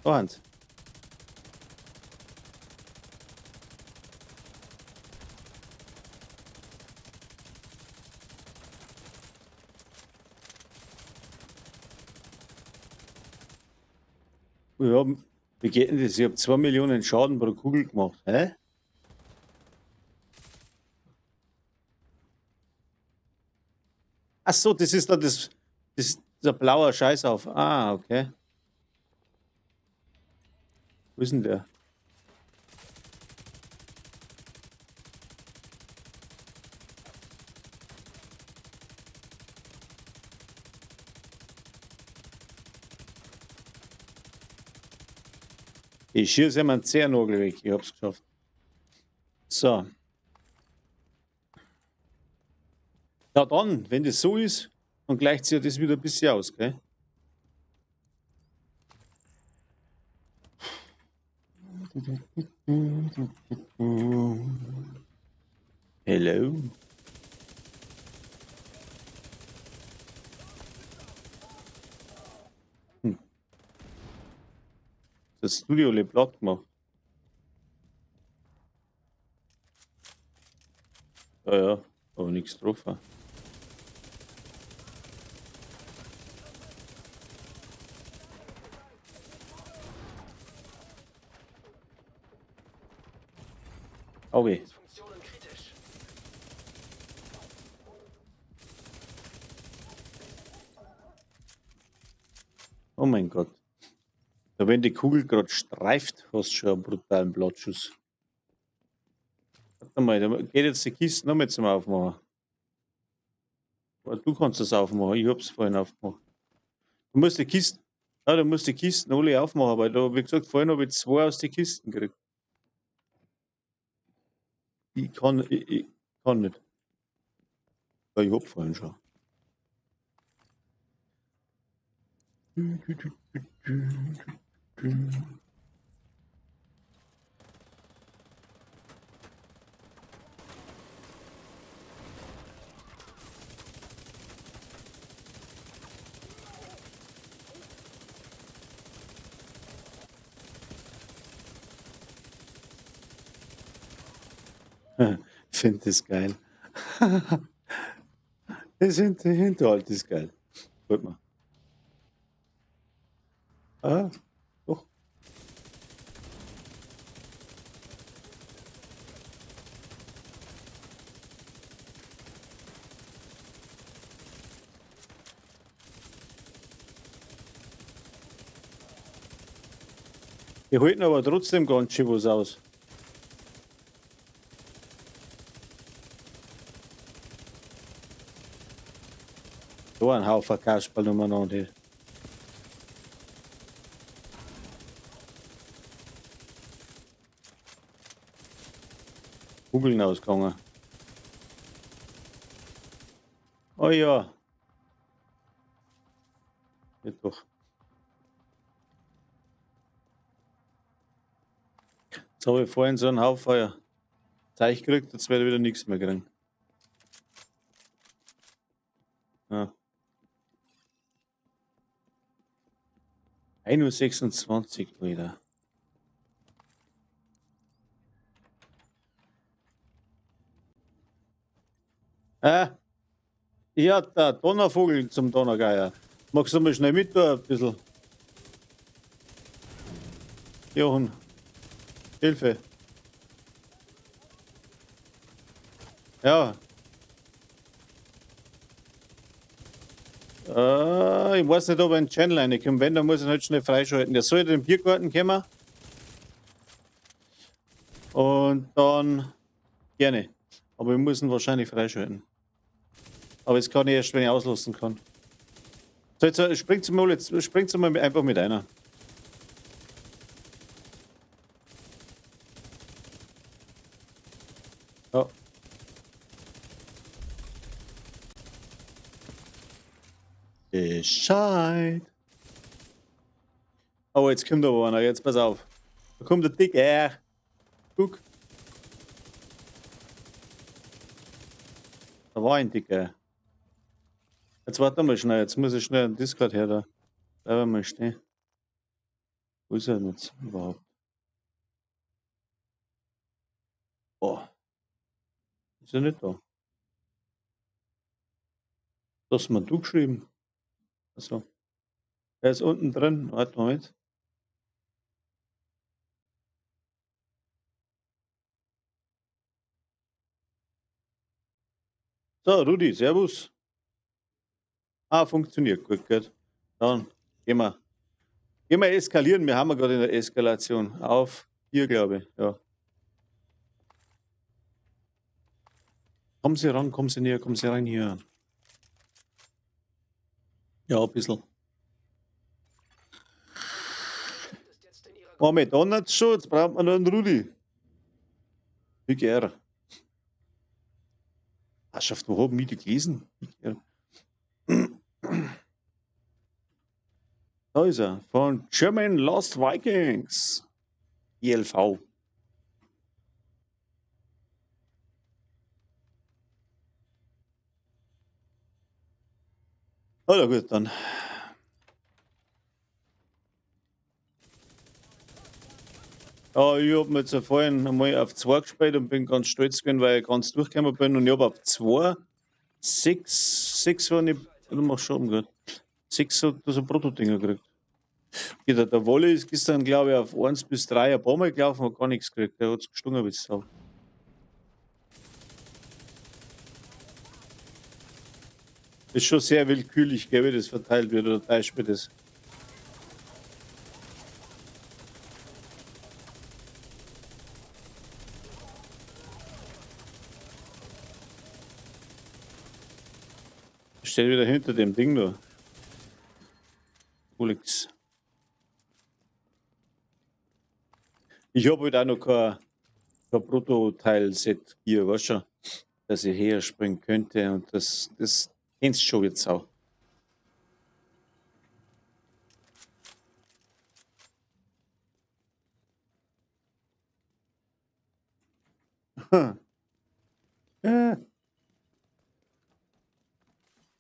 Da sind sie. Ja, wie geht denn das? Ich hab 2 Millionen Schaden pro Kugel gemacht. Hä? Ach so, das ist da das ist der blaue Scheiß auf. Ah, okay. Wo ist denn der? Ich schieße ihm einen Zehennagel weg. Ich hab's geschafft. So. Ja dann, wenn das so ist, dann gleicht sich ja das wieder ein bisschen aus, gell? Hello. Das Studio alle platt gemacht. Ja, ja, aber nichts drauf. Okay. Funktionen kritisch. Mein Gott. Da wenn die Kugel gerade streift, hast du schon einen brutalen Blattschuss. Warte mal, da geht jetzt die Kiste noch mal zum Aufmachen. Aber du kannst das aufmachen, ich hab's vorhin aufgemacht. Du musst die Kisten, ja, du musst die Kisten alle aufmachen, weil da, wie gesagt, vorhin habe ich 2 aus den Kisten gekriegt. Ich kann nicht. Ja, ich hab vorhin schon. Find das geil. Das Hinterhalt ist geil. Wollt mal. Ah, doch. Die halten aber trotzdem ganz schön was aus. So ein Haufen Kasperl umeinander hier. Kugeln ausgegangen. Oh ja. Geht doch. Jetzt habe ich vorhin so einen Haufen Zeug gekriegt, jetzt werde ich wieder nichts mehr kriegen. Ja. 1:26 wieder. Ja, der Donnervogel zum Donnergeier. Magst du mal schnell mit da ein bisschen? Jochen, Hilfe. Ja. Ich weiß nicht, ob er in den Channel reinkommt. Wenn, dann muss ich ihn halt schnell freischalten. Der soll in den Biergarten kommen. Und dann gerne. Aber wir müssen wahrscheinlich freischalten. Aber jetzt kann ich erst, wenn ich auslassen kann. So, jetzt springt mal, jetzt springt mal einfach mit einer. Ja. Bescheid. Oh, jetzt kommt aber einer. Jetzt pass auf. Da kommt der Dicke. Guck. Da war ein Dicker. Jetzt warte mal schnell. Jetzt muss ich schnell den Discord her da. Bleib mal stehen. Wo ist er denn jetzt überhaupt? Boah. Ist er nicht da? Das hast du geschrieben. Achso. Er ist unten drin. Warte, Moment. So, Rudi, servus. Ah, funktioniert. Gut, gut. Dann gehen wir. Gehen wir eskalieren. Wir haben ja gerade in der Eskalation. Auf hier, glaube ich. Ja. Kommen Sie ran, kommen Sie näher, kommen Sie rein hier. Ja, ein bisschen. Oh, mit donnert schon, jetzt braucht man nur einen Rudi. Big R. Herrschaft, wo haben wir die gelesen? Big R. Da ist er, von German Lost Vikings. ILV. Oh, na gut, dann. Ja, ich hab mir jetzt vorhin einmal auf 2 gespielt und bin ganz stolz gewesen, weil ich ganz durchgekommen bin. Und ich hab auf 2, 6, 6 war nicht, du machst schon gut. 6 hat das ein Proto-Dinger gekriegt. Der Wolle ist gestern, glaub ich, auf 1 bis 3 ein paar Mal gelaufen, hat gar nichts gekriegt. Der hat's gestungen bis Sau. Ist schon sehr willkürlich, gell, wie das verteilt wird, oder täuscht mir das? Steht wieder hinter dem Ding da. Alex. Ich habe halt auch noch kein Prototeil-Set hier, weißt du, dass ich her springen könnte und das kennst du schon jetzt auch.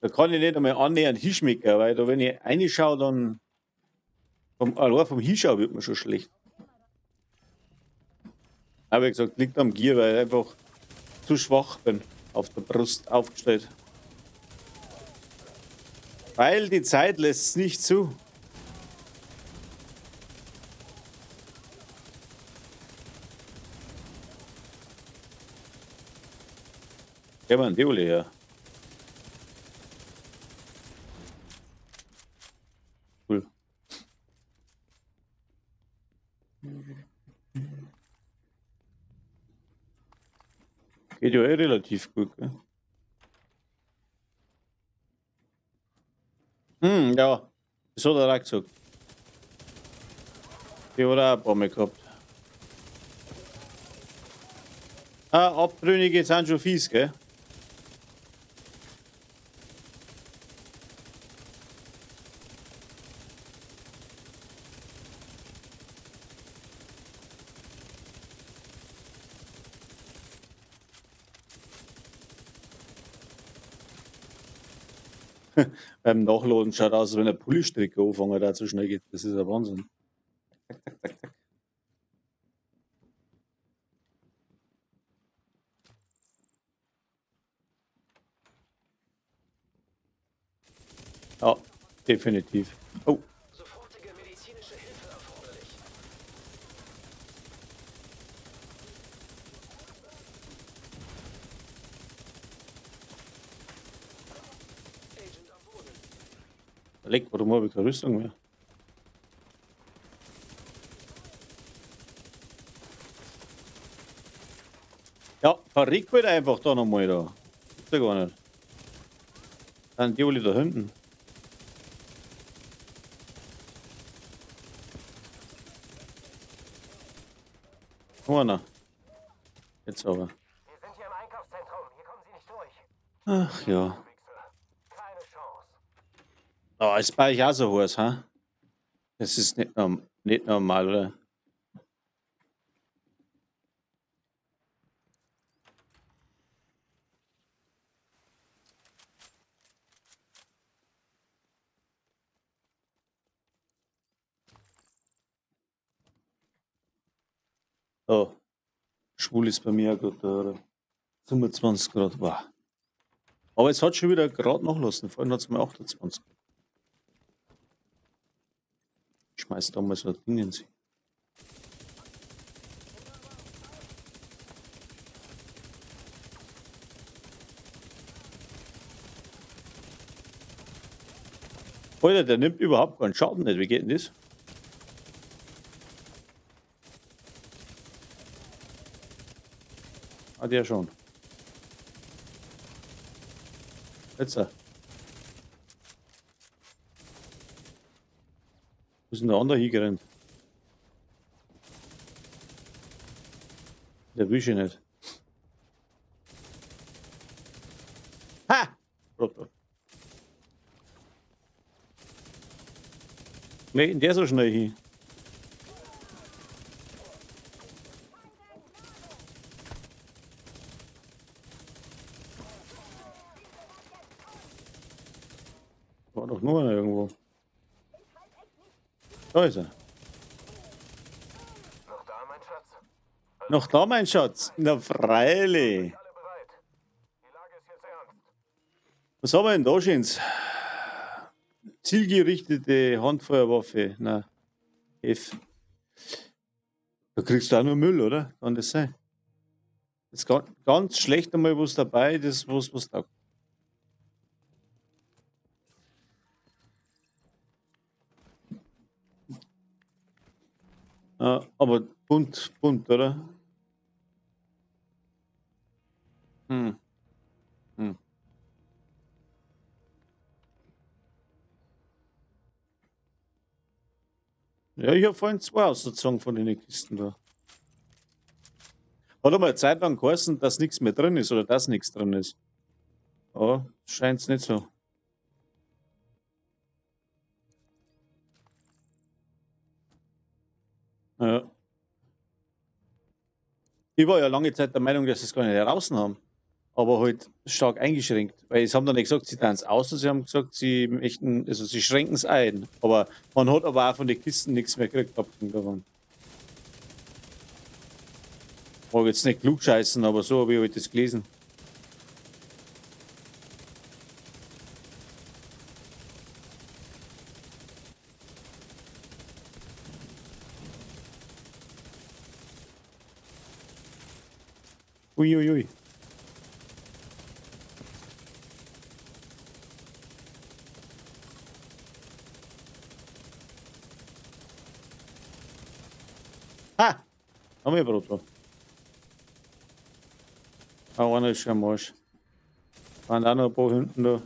Da kann ich nicht einmal annähernd hinschmecken, weil da, wenn ich reinschaue, dann allein vom Hinschauen wird mir schon schlecht. Aber wie gesagt, liegt am Gier, weil ich einfach zu schwach bin, auf der Brust aufgestellt. Weil die Zeit lässt es nicht zu. Ja, man, die Ole, ja. Cool. Geht ja eh relativ gut, gell? Hm, ja. Das hat er auch gesagt. Die hat er auch ein paar Mal gehabt. Ah, Abtrünnige sind schon fies, gell? Beim Nachladen schaut aus, als wenn ein Pullistrick anfangen, der zu schnell geht. Das ist ein Wahnsinn. Zack, zack, zack, zack. Ja, definitiv. Oh. Sofortige medizinische Hilfe erforderlich. Agent am Boden. Leck, warum habe ich keine Rüstung mehr? Ja, verreck halt einfach da nochmal da. Gibt's ja gar nicht. Dann die alle da hinten. Einer. Jetzt aber. Wir sind hier im Einkaufszentrum. Hier kommen Sie nicht durch. Ach ja. Keine Chance. Oh, ist bei euch auch so heiß, ha? Das ist nicht normal, oder? Oh, schwul ist bei mir auch gerade, oder? 25 Grad, wow. Aber es hat schon wieder Grad nachlassen, vorhin hat es mal 28. Ich schmeiß da mal so ein Ding in sie. Alter, der nimmt überhaupt keinen Schaden nicht. Wie geht denn das? Ah, der schon. Jetzt. Wo ist denn der andere hingerannt? Der will ich nicht. Ha! Proto. Nee, der so schnell hin. War doch nur einer irgendwo. Da ist er. Noch da, mein Schatz? Noch da, mein Schatz? Na, freilich. Alle bereit. Die Lage ist jetzt ernst. Was haben wir denn da, Schins? Zielgerichtete Handfeuerwaffe. Na, F. Da kriegst du auch nur Müll, oder? Kann das sein? Ist ganz schlecht einmal was dabei, das was taugt. Ja, aber bunt, bunt, oder? Hm. Hm. Ja, ich habe vorhin zwei ausgezogen von den Kisten da. Hat einmal eine Zeit lang geheißen, dass nichts mehr drin ist oder dass nichts drin ist. Aber scheint's nicht so. Ja. Ich war ja lange Zeit der Meinung, dass sie es gar nicht heraus haben. Aber halt stark eingeschränkt. Weil sie haben dann nicht gesagt, sie tun es aus, sie haben gesagt, sie möchten, also sie schränken es ein. Aber man hat aber auch von den Kisten nichts mehr gekriegt davon. Mag jetzt nicht klug scheißen, aber so habe ich halt das gelesen. Uiuiui. Ui, ui. Ha! Haben wir Brot. Ah, einer ist schon am Arsch. Waren auch noch ein paar hinten da.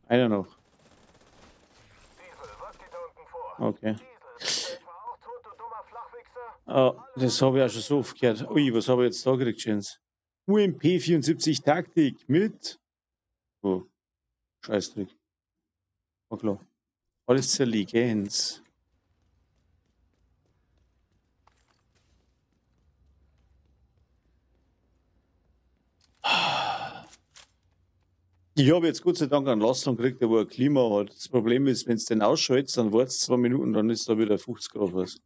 Einer noch. Diesel, was geht da unten vor? Okay. Diesel, bist du etwa auch tot, du dummer Flachwichser? Ah, das habe ich auch schon so oft gehört. Ui, was habe ich jetzt da gekriegt, Jens? UMP 74 Taktik mit. Oh, Scheißdreck. War klar. Alles zerlegen. Ich habe jetzt Gott sei Dank einen Lastwagen gekriegt, der wo ein Klima hat. Das Problem ist, wenn du den ausschaltest, dann wartest du 2 Minuten, dann ist da wieder 50 Grad was.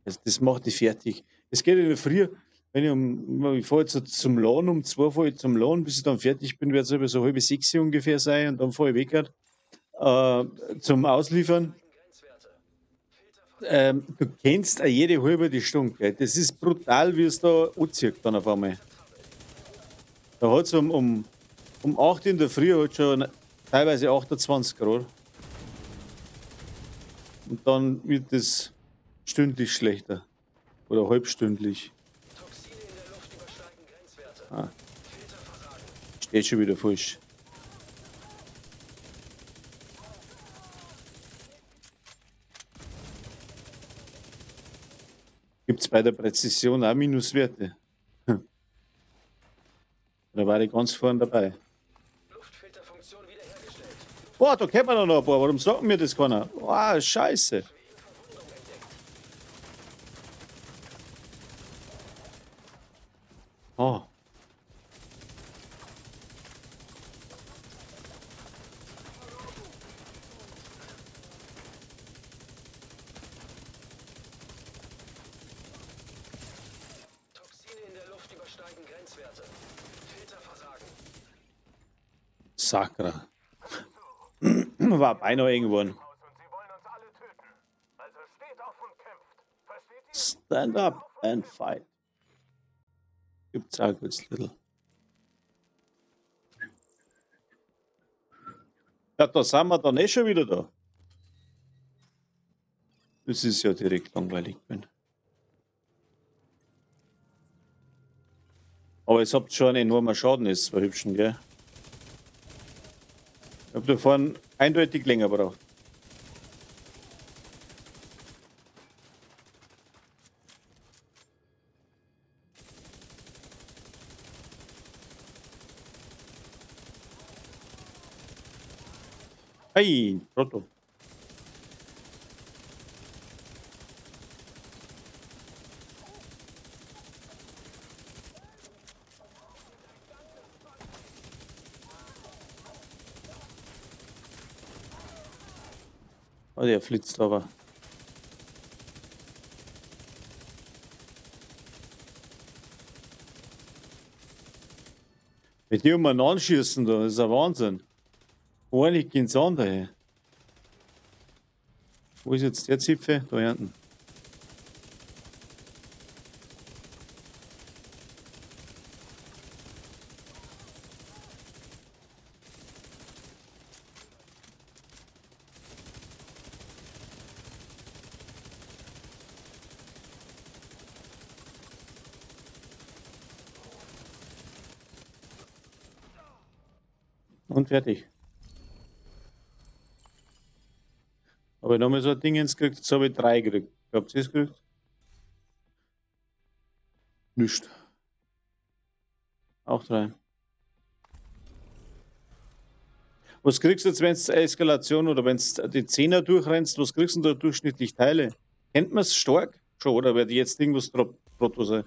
Also das macht dich fertig. Es geht in der Früh, wenn ich um, ich fahre jetzt so zum Laden, um 2 fahre ich zum Laden, bis ich dann fertig bin, wird es so 5:30 ungefähr sein und dann fahre ich weg halt, zum Ausliefern. Du kennst auch jede halbe Stunde, gell? Das ist brutal, wie es da anzieht dann auf einmal. Da hat's um 8 in der Früh hat schon teilweise 28 Grad. Und dann wird es stündlich schlechter. Oder halbstündlich. Ah. Steht schon wieder falsch. Gibt's bei der Präzision auch Minuswerte? Da war ich ganz vorn dabei. Luftfilterfunktion wiederhergestellt. Boah, da kennt man noch ein paar. Warum sagt mir das keiner? Boah, scheiße. Oh. Toxine in der Luft übersteigen Grenzwerte. Filterversagen. Sakra. War beinahe irgendwann. Und sie wollen uns alle töten. Also steht auf und kämpft. Versteht ihr? Stand up and fight. Gibt's auch kurz little. Ja, da sind wir dann eh schon wieder da. Das ist ja direkt langweilig gewesen. Aber es habt schon einen enormen Schaden, ist zwar hübschen, gell? Ich hab da vorhin eindeutig länger gebraucht. Hey, Trottel. Oh, der flitzt aber. Mit dem man anschießen da, das ist ein Wahnsinn. Ordentlich geht's an daher. Wo ist jetzt der Zipfel? Da hinten. Und fertig. Habe ich nochmal so ein Ding gekriegt, jetzt habe ich 3 gekriegt. Habt ihr es gekriegt? Nicht. Auch 3. Was kriegst du jetzt, wenn es Eskalation oder wenn du die 10er durchrennst, was kriegst du denn da durchschnittlich Teile? Kennt man's stark schon, oder wird jetzt irgendwas Proto sein?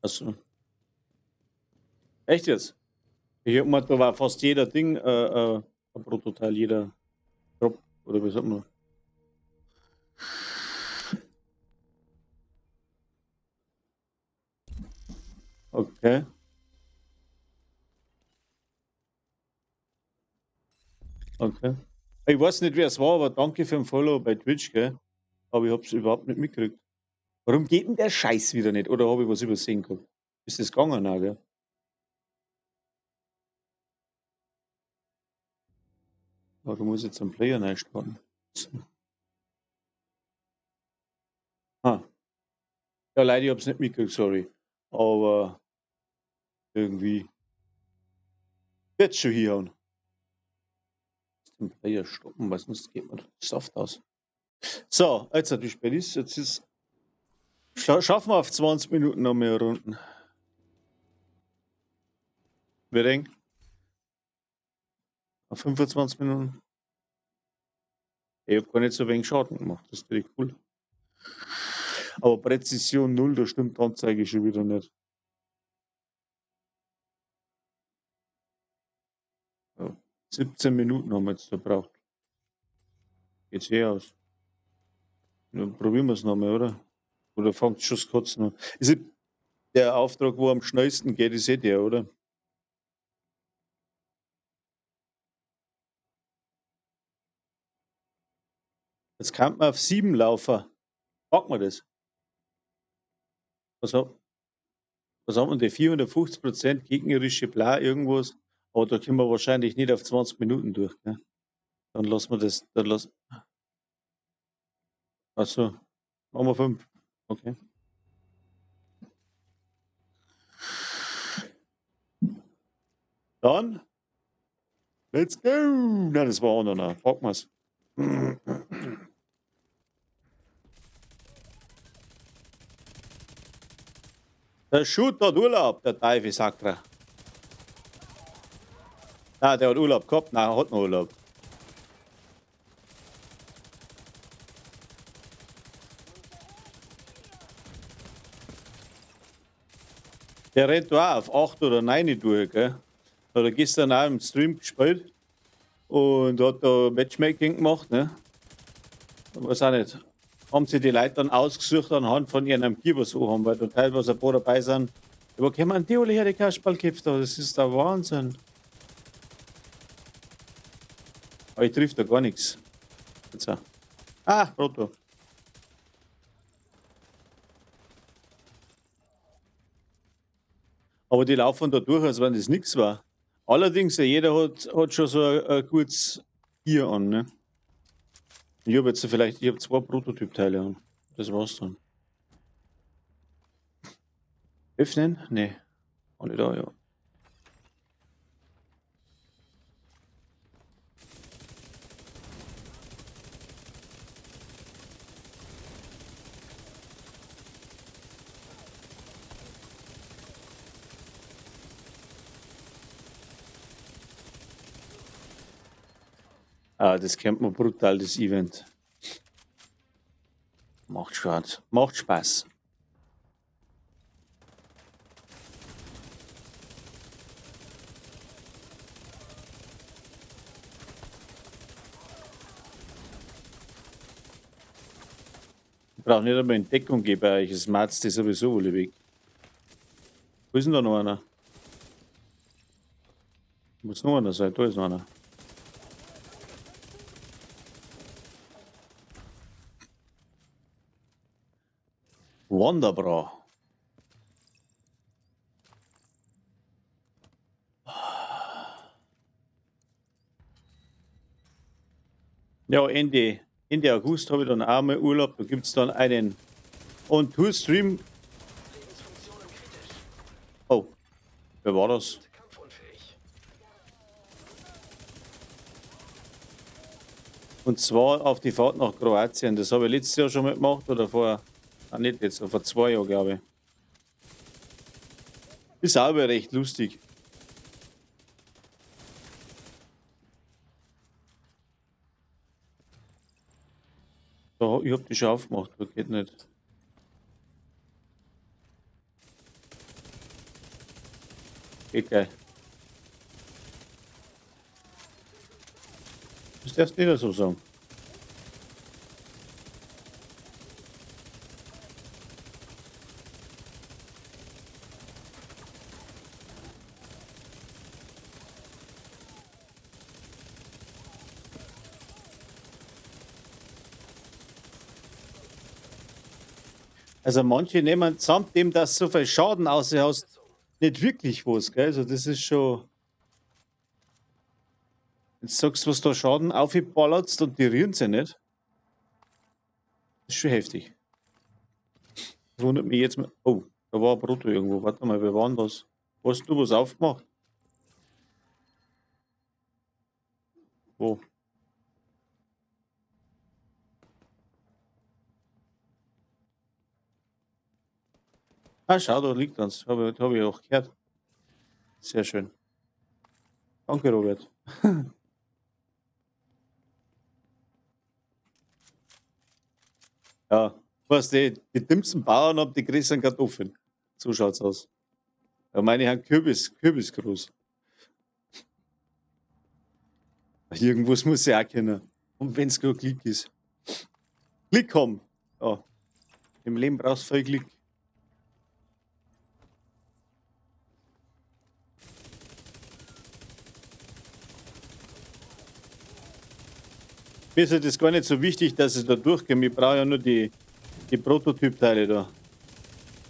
Achso. Echt jetzt? Ich hab mal, da war fast jeder Ding ein Prototeil, jeder Drop, oder wie sagt man? Okay. Okay. Ich weiß nicht, wer es war, aber danke für den Follow bei Twitch, gell? Aber ich hab's überhaupt nicht mitgekriegt. Warum geht denn der Scheiß wieder nicht? Oder hab ich was übersehen gehabt? Ist das gegangen auch, gell? Aber du musst jetzt einen Player reinstarten. So. Ah. Ja, leider, ich hab's nicht mitgekriegt, sorry. Aber irgendwie wird's schon hier hauen. Den Player stoppen, weil sonst geht mir der Saft aus. So, jetzt wie spät ist jetzt ist schaffen wir auf 20 Minuten noch mehr Runden. Wir denken auf 25 Minuten. Ich hab gar nicht so wenig Schaden gemacht, das ist natürlich cool. Aber Präzision 0, da stimmt die Anzeige schon wieder nicht. Ja, 17 Minuten haben wir jetzt verbraucht. Geht's eh aus. Dann probieren wir's nochmal, oder? Oder fängt schon kurz noch. Ist der Auftrag, wo am schnellsten geht, ist eh der, oder? Jetzt kann man auf 7 laufen. Packen wir das. Was haben wir denn? 450% gegnerische Bla, irgendwas. Aber da können wir wahrscheinlich nicht auf 20 Minuten durch. Gell? Dann lassen wir das. Dann lass, achso, machen wir 5. Okay. Dann, let's go! Nein, das war auch noch einer. Packen wir's. Der Shoot hat Urlaub, der Teufel, sagt er. Ah, der hat Urlaub gehabt. Nein, er hat noch Urlaub. Der rennt da auch auf 8 oder 9 durch, gell? Hat er gestern auch im Stream gespielt und hat da Matchmaking gemacht, ne? Weiß auch nicht. Haben sich die Leute dann ausgesucht anhand von ihrem Gear, was sie haben, weil da teilweise ein paar dabei sind. Ja, wo kommen die alle her, die Kasperlköpfe da? Das ist der Wahnsinn. Aber ich triff da gar nichts. Jetzt auch. Ah, Proto. Aber die laufen da durch, als wenn das nix war. Allerdings, ja, jeder hat schon so ein gutes Gear an, ne? Ich hab jetzt vielleicht, ich hab 2 Prototypteile an. Das war's dann. Öffnen? Nee. Alle da, ja. Ah, das kennt man brutal, das Event. Macht Spaß. Macht Spaß. Ich brauche nicht einmal in Deckung gehen bei euch. Es matzt die sowieso wohl weg. Wo ist denn da noch einer? Muss noch einer sein? Da ist noch einer. Wonderbra. Ja, Ende August habe ich dann auch mal Urlaub. Da gibt's dann einen On-Tour-Stream. Oh, wer war das? Und zwar auf die Fahrt nach Kroatien. Das habe ich letztes Jahr schon mitgemacht oder vor, nicht jetzt, vor 2 Jahren, glaube ich. Ist auch aber recht lustig. Da, ich hab die schon aufgemacht, das geht nicht. Geht geil. Das darfst du nicht so sagen. Also manche nehmen samt dem, dass so viel Schaden außer nicht wirklich was, gell? Also das ist schon. Jetzt sagst du, was da Schaden aufgeballerst und die rühren sie nicht. Das ist schon heftig. Das wundert mich jetzt mal. Oh, da war ein Brutto irgendwo. Warte mal, wer war denn das? Hast du was aufgemacht? Wo? Ah, schau, da liegt eins. Hab ich auch gehört. Sehr schön. Danke, Robert. Ja, weißt du, die dümmsten Bauern haben die größeren Kartoffeln. So schaut's aus. Ja, meine haben Kürbis groß. Irgendwas muss ich auch können. Und wenn's nur Glück ist. Glück haben. Ja. Im Leben brauchst du viel Glück. Mir ist das gar nicht so wichtig, dass ich da durchgehe. Ich brauche ja nur die Prototypteile da.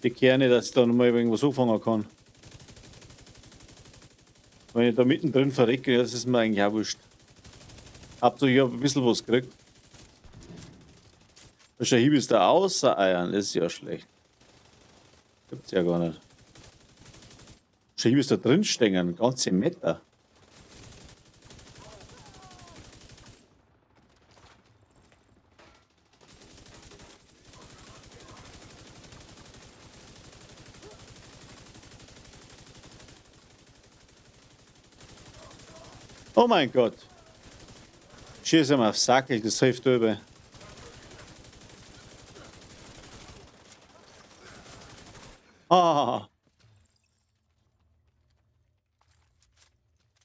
Die Kerne, dass ich da nochmal irgendwas anfangen kann. Wenn ich da mittendrin verrecke, das ist mir eigentlich auch wurscht. Hauptsache, ich habe ein bisschen was gekriegt. Schau, hier ist da außer Eiern, das ist ja schlecht. Gibt's ja gar nicht. Schau, hier ist da drin stehen, ganze Meter. Oh mein Gott. Schieß ihm auf Sackel, das hilft über. Ah.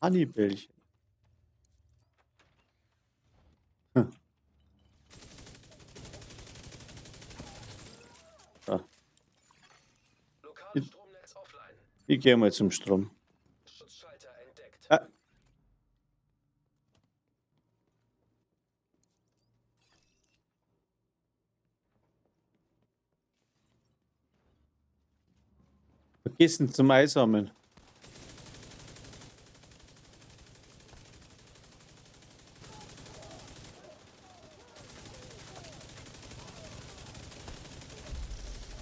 Hannibälchen. Hm. Da. Ich gehe mal zum Strom. Schutzschalter entdeckt. Ah. Vergessen zum Einsammeln.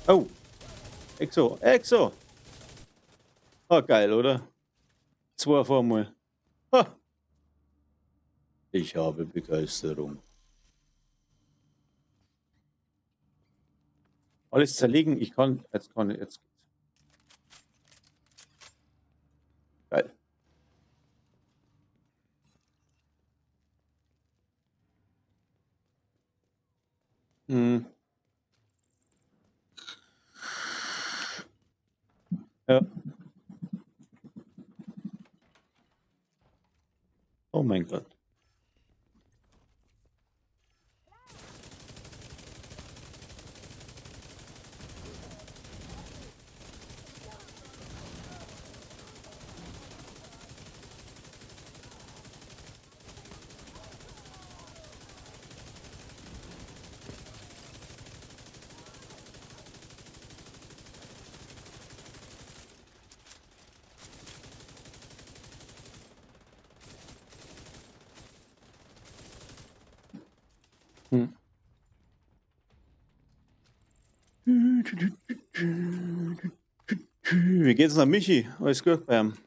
Oh. Exo, Exo. Ah, geil, oder? 2 auf einmal. Ha. Ich habe Begeisterung. Alles zerlegen. Ich kann, jetzt kann ich, jetzt geht's. Geil. Hm. Ja. Oh mein Gott. Hm. Wie geht's noch, Michi? Alles gut bei ihm?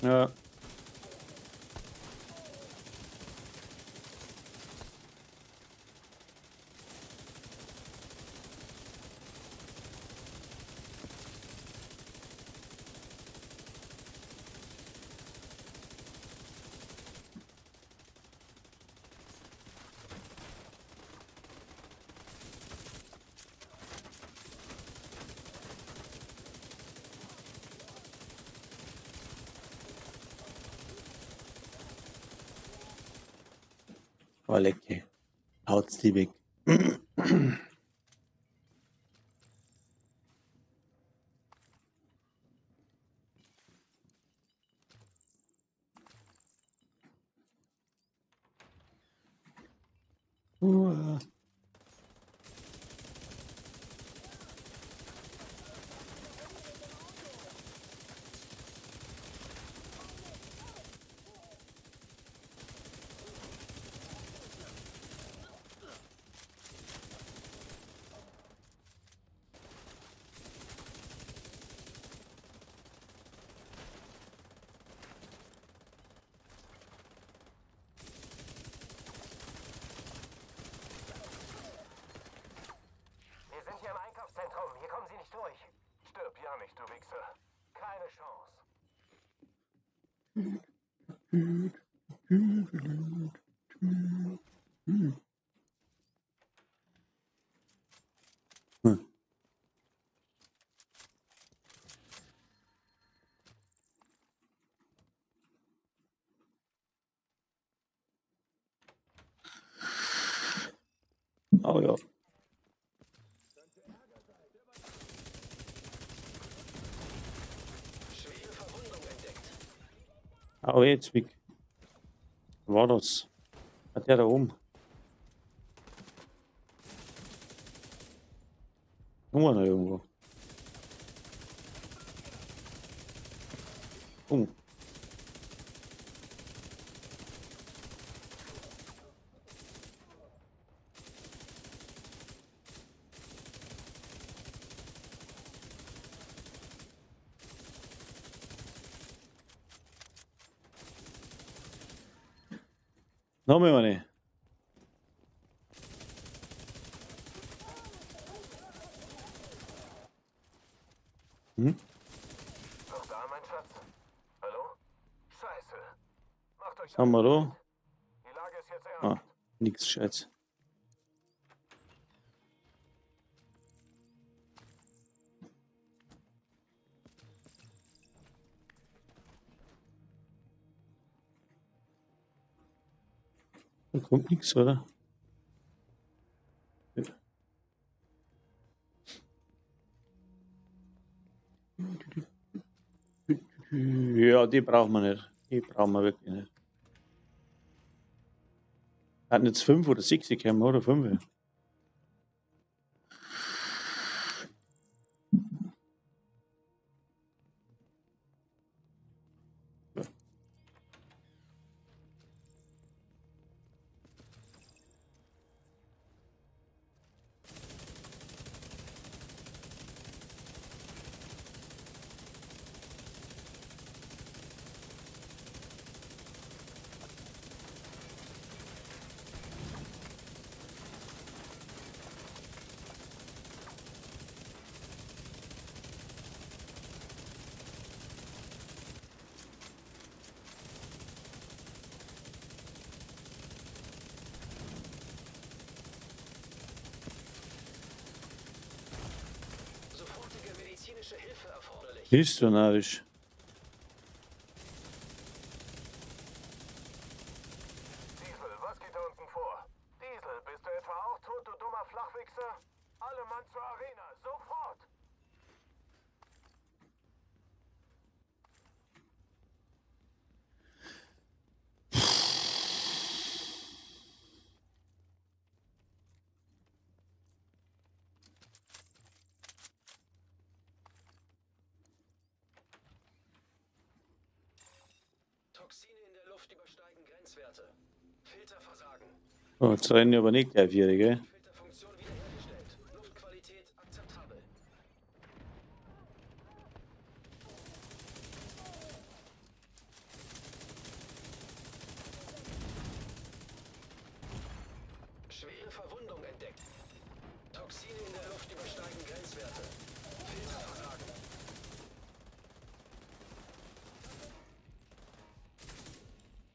Ja. Oh, lecker. Haut's die weg. Uah. Wir sind hier im Einkaufszentrum. Hier kommen Sie nicht durch. Stirb ja nicht, du Wichser. Keine Chance. Hm. Oh ja. Oh, jetzt wie war das? Hat der da oben? Nur noch irgendwo. Oh. Noch mehr eine. Hm? Noch da, mein Schatz? Hallo? Scheiße. Macht euch Was haben wir da? Die Lage ist jetzt Ah, ernst. nix Scheiß. Da kommt nichts, oder? Ja. Ja, die brauchen wir nicht. Die brauchen wir wirklich nicht. Hatten jetzt 5 oder 6 gekommen, oder? 5. Sofortige medizinische Hilfe erforderlich. Bist du narrisch? Diesel, was geht da unten vor? Diesel, bist du etwa auch tot, du dummer Flachwichser? Alle Mann zur Arena, sofort! Toxine in der Luft übersteigen Grenzwerte. Filterversagen. Oh, jetzt rennen die aber nicht gleich vier, gell? Filterfunktion wiederhergestellt. Luftqualität akzeptabel.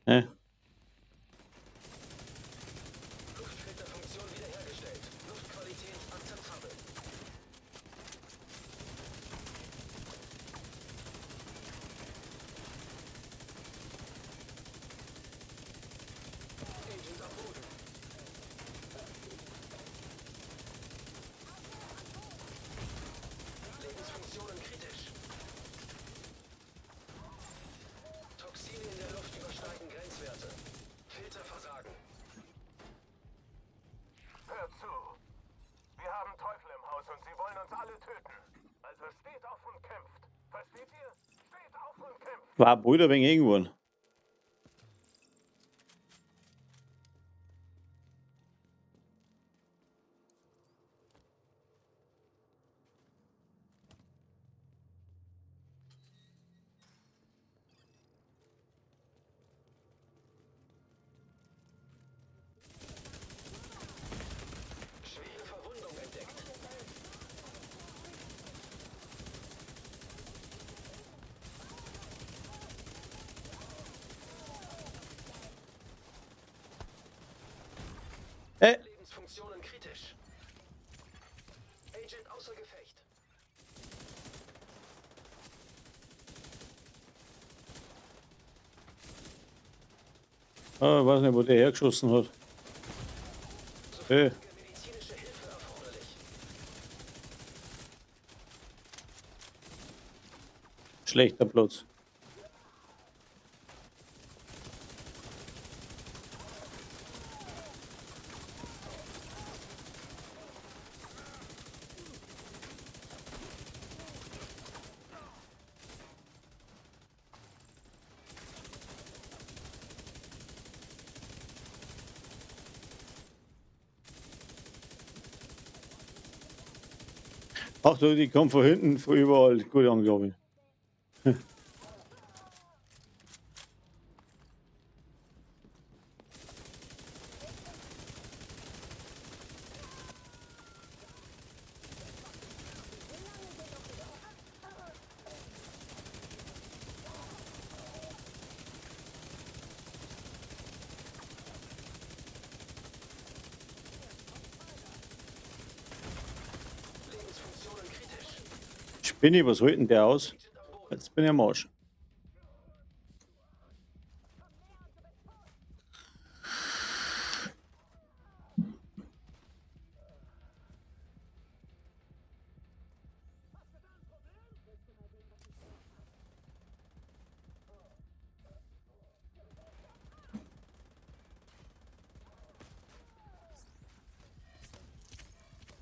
Hä? Luftfilterfunktion wiederhergestellt. Luftqualität akzeptabel. Agent am Boden. Lebensfunktionen kritisch. Toxine in der Luft übersteigen Grenzwerte. Filterversagen. Hört zu. Wir haben Teufel im Haus und sie wollen uns alle töten. Also steht auf und kämpft. Versteht ihr? Steht auf und kämpft. War bald ein wenig irgendwann. Schwere Verwundung entdeckt. Lebensfunktionen kritisch. Agent außer Gefecht. Ah, ich weiß nicht, wo der hergeschossen hat. Sofortige medizinische Hilfe erforderlich. Schlechter Platz. Ach du, die kommen von hinten, von überall. Gute Angabe. Lebensfunktionen kritisch. Spinni, was holt denn der aus? Jetzt bin ich am Arsch.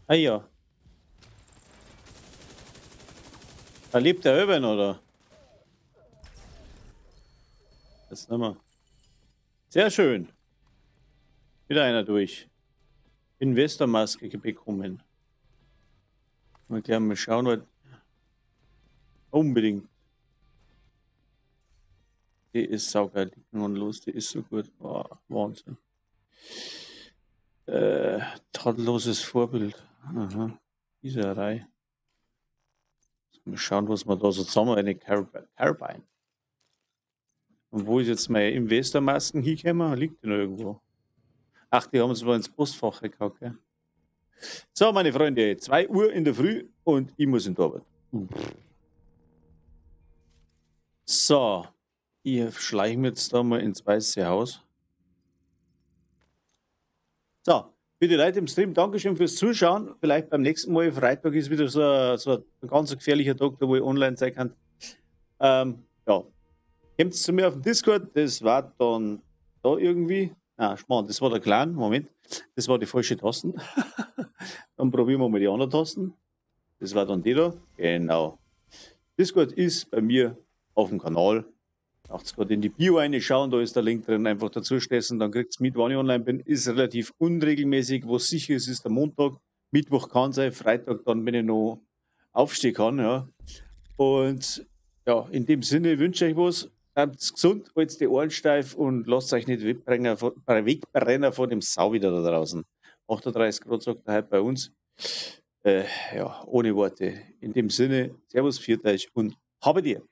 Ah ja. Da lebt der Urban, oder? Das nehmen wir. Sehr schön. Wieder einer durch. Investormaske bekommen. Mal gleich mal schauen, weil unbedingt. Die ist saugeil. Die und los, die ist so gut. Oh, Wahnsinn. Tadelloses Vorbild. Aha. Gießerei. Mal schauen, was wir da so zusammen. Eine Carbine. Und wo ist jetzt meine Investormasken hingekommen? Liegt die noch irgendwo? Ach, die haben sie mal ins Postfach gehauen, gell? So, meine Freunde, 2 Uhr in der Früh und ich muss in die Arbeit. So, ich schleiche mir jetzt da mal ins Weiße Haus. So, für die Leute im Stream, Dankeschön fürs Zuschauen. Vielleicht beim nächsten Mal, Freitag ist wieder so ein ganz gefährlicher Tag, da wo ich online sein kann. Ja. Kommt zu mir auf den Discord, das war dann da irgendwie. Ah, Schmarrn, das war der Clan, Moment. Das war die falsche Tasten. Dann probieren wir mal die anderen Tasten. Das war dann die da. Genau. Discord ist bei mir auf dem Kanal. Braucht's grad in die Bio reinschauen, da ist der Link drin, einfach dazu stessen, dann kriegt's mit, wann ich online bin. Ist relativ unregelmäßig, was sicher ist, ist der Montag. Mittwoch kann sein, Freitag dann, wenn ich noch aufstehen kann. Ja. Und ja, in dem Sinne wünsche ich euch was. Bleibt gesund, haltet die Ohren steif und lasst euch nicht wegbrennen von dem Sau wieder da draußen. 38 Grad sagt er heute bei uns. Ja, ohne Worte. In dem Sinne, Servus, pfiat euch und habe dir.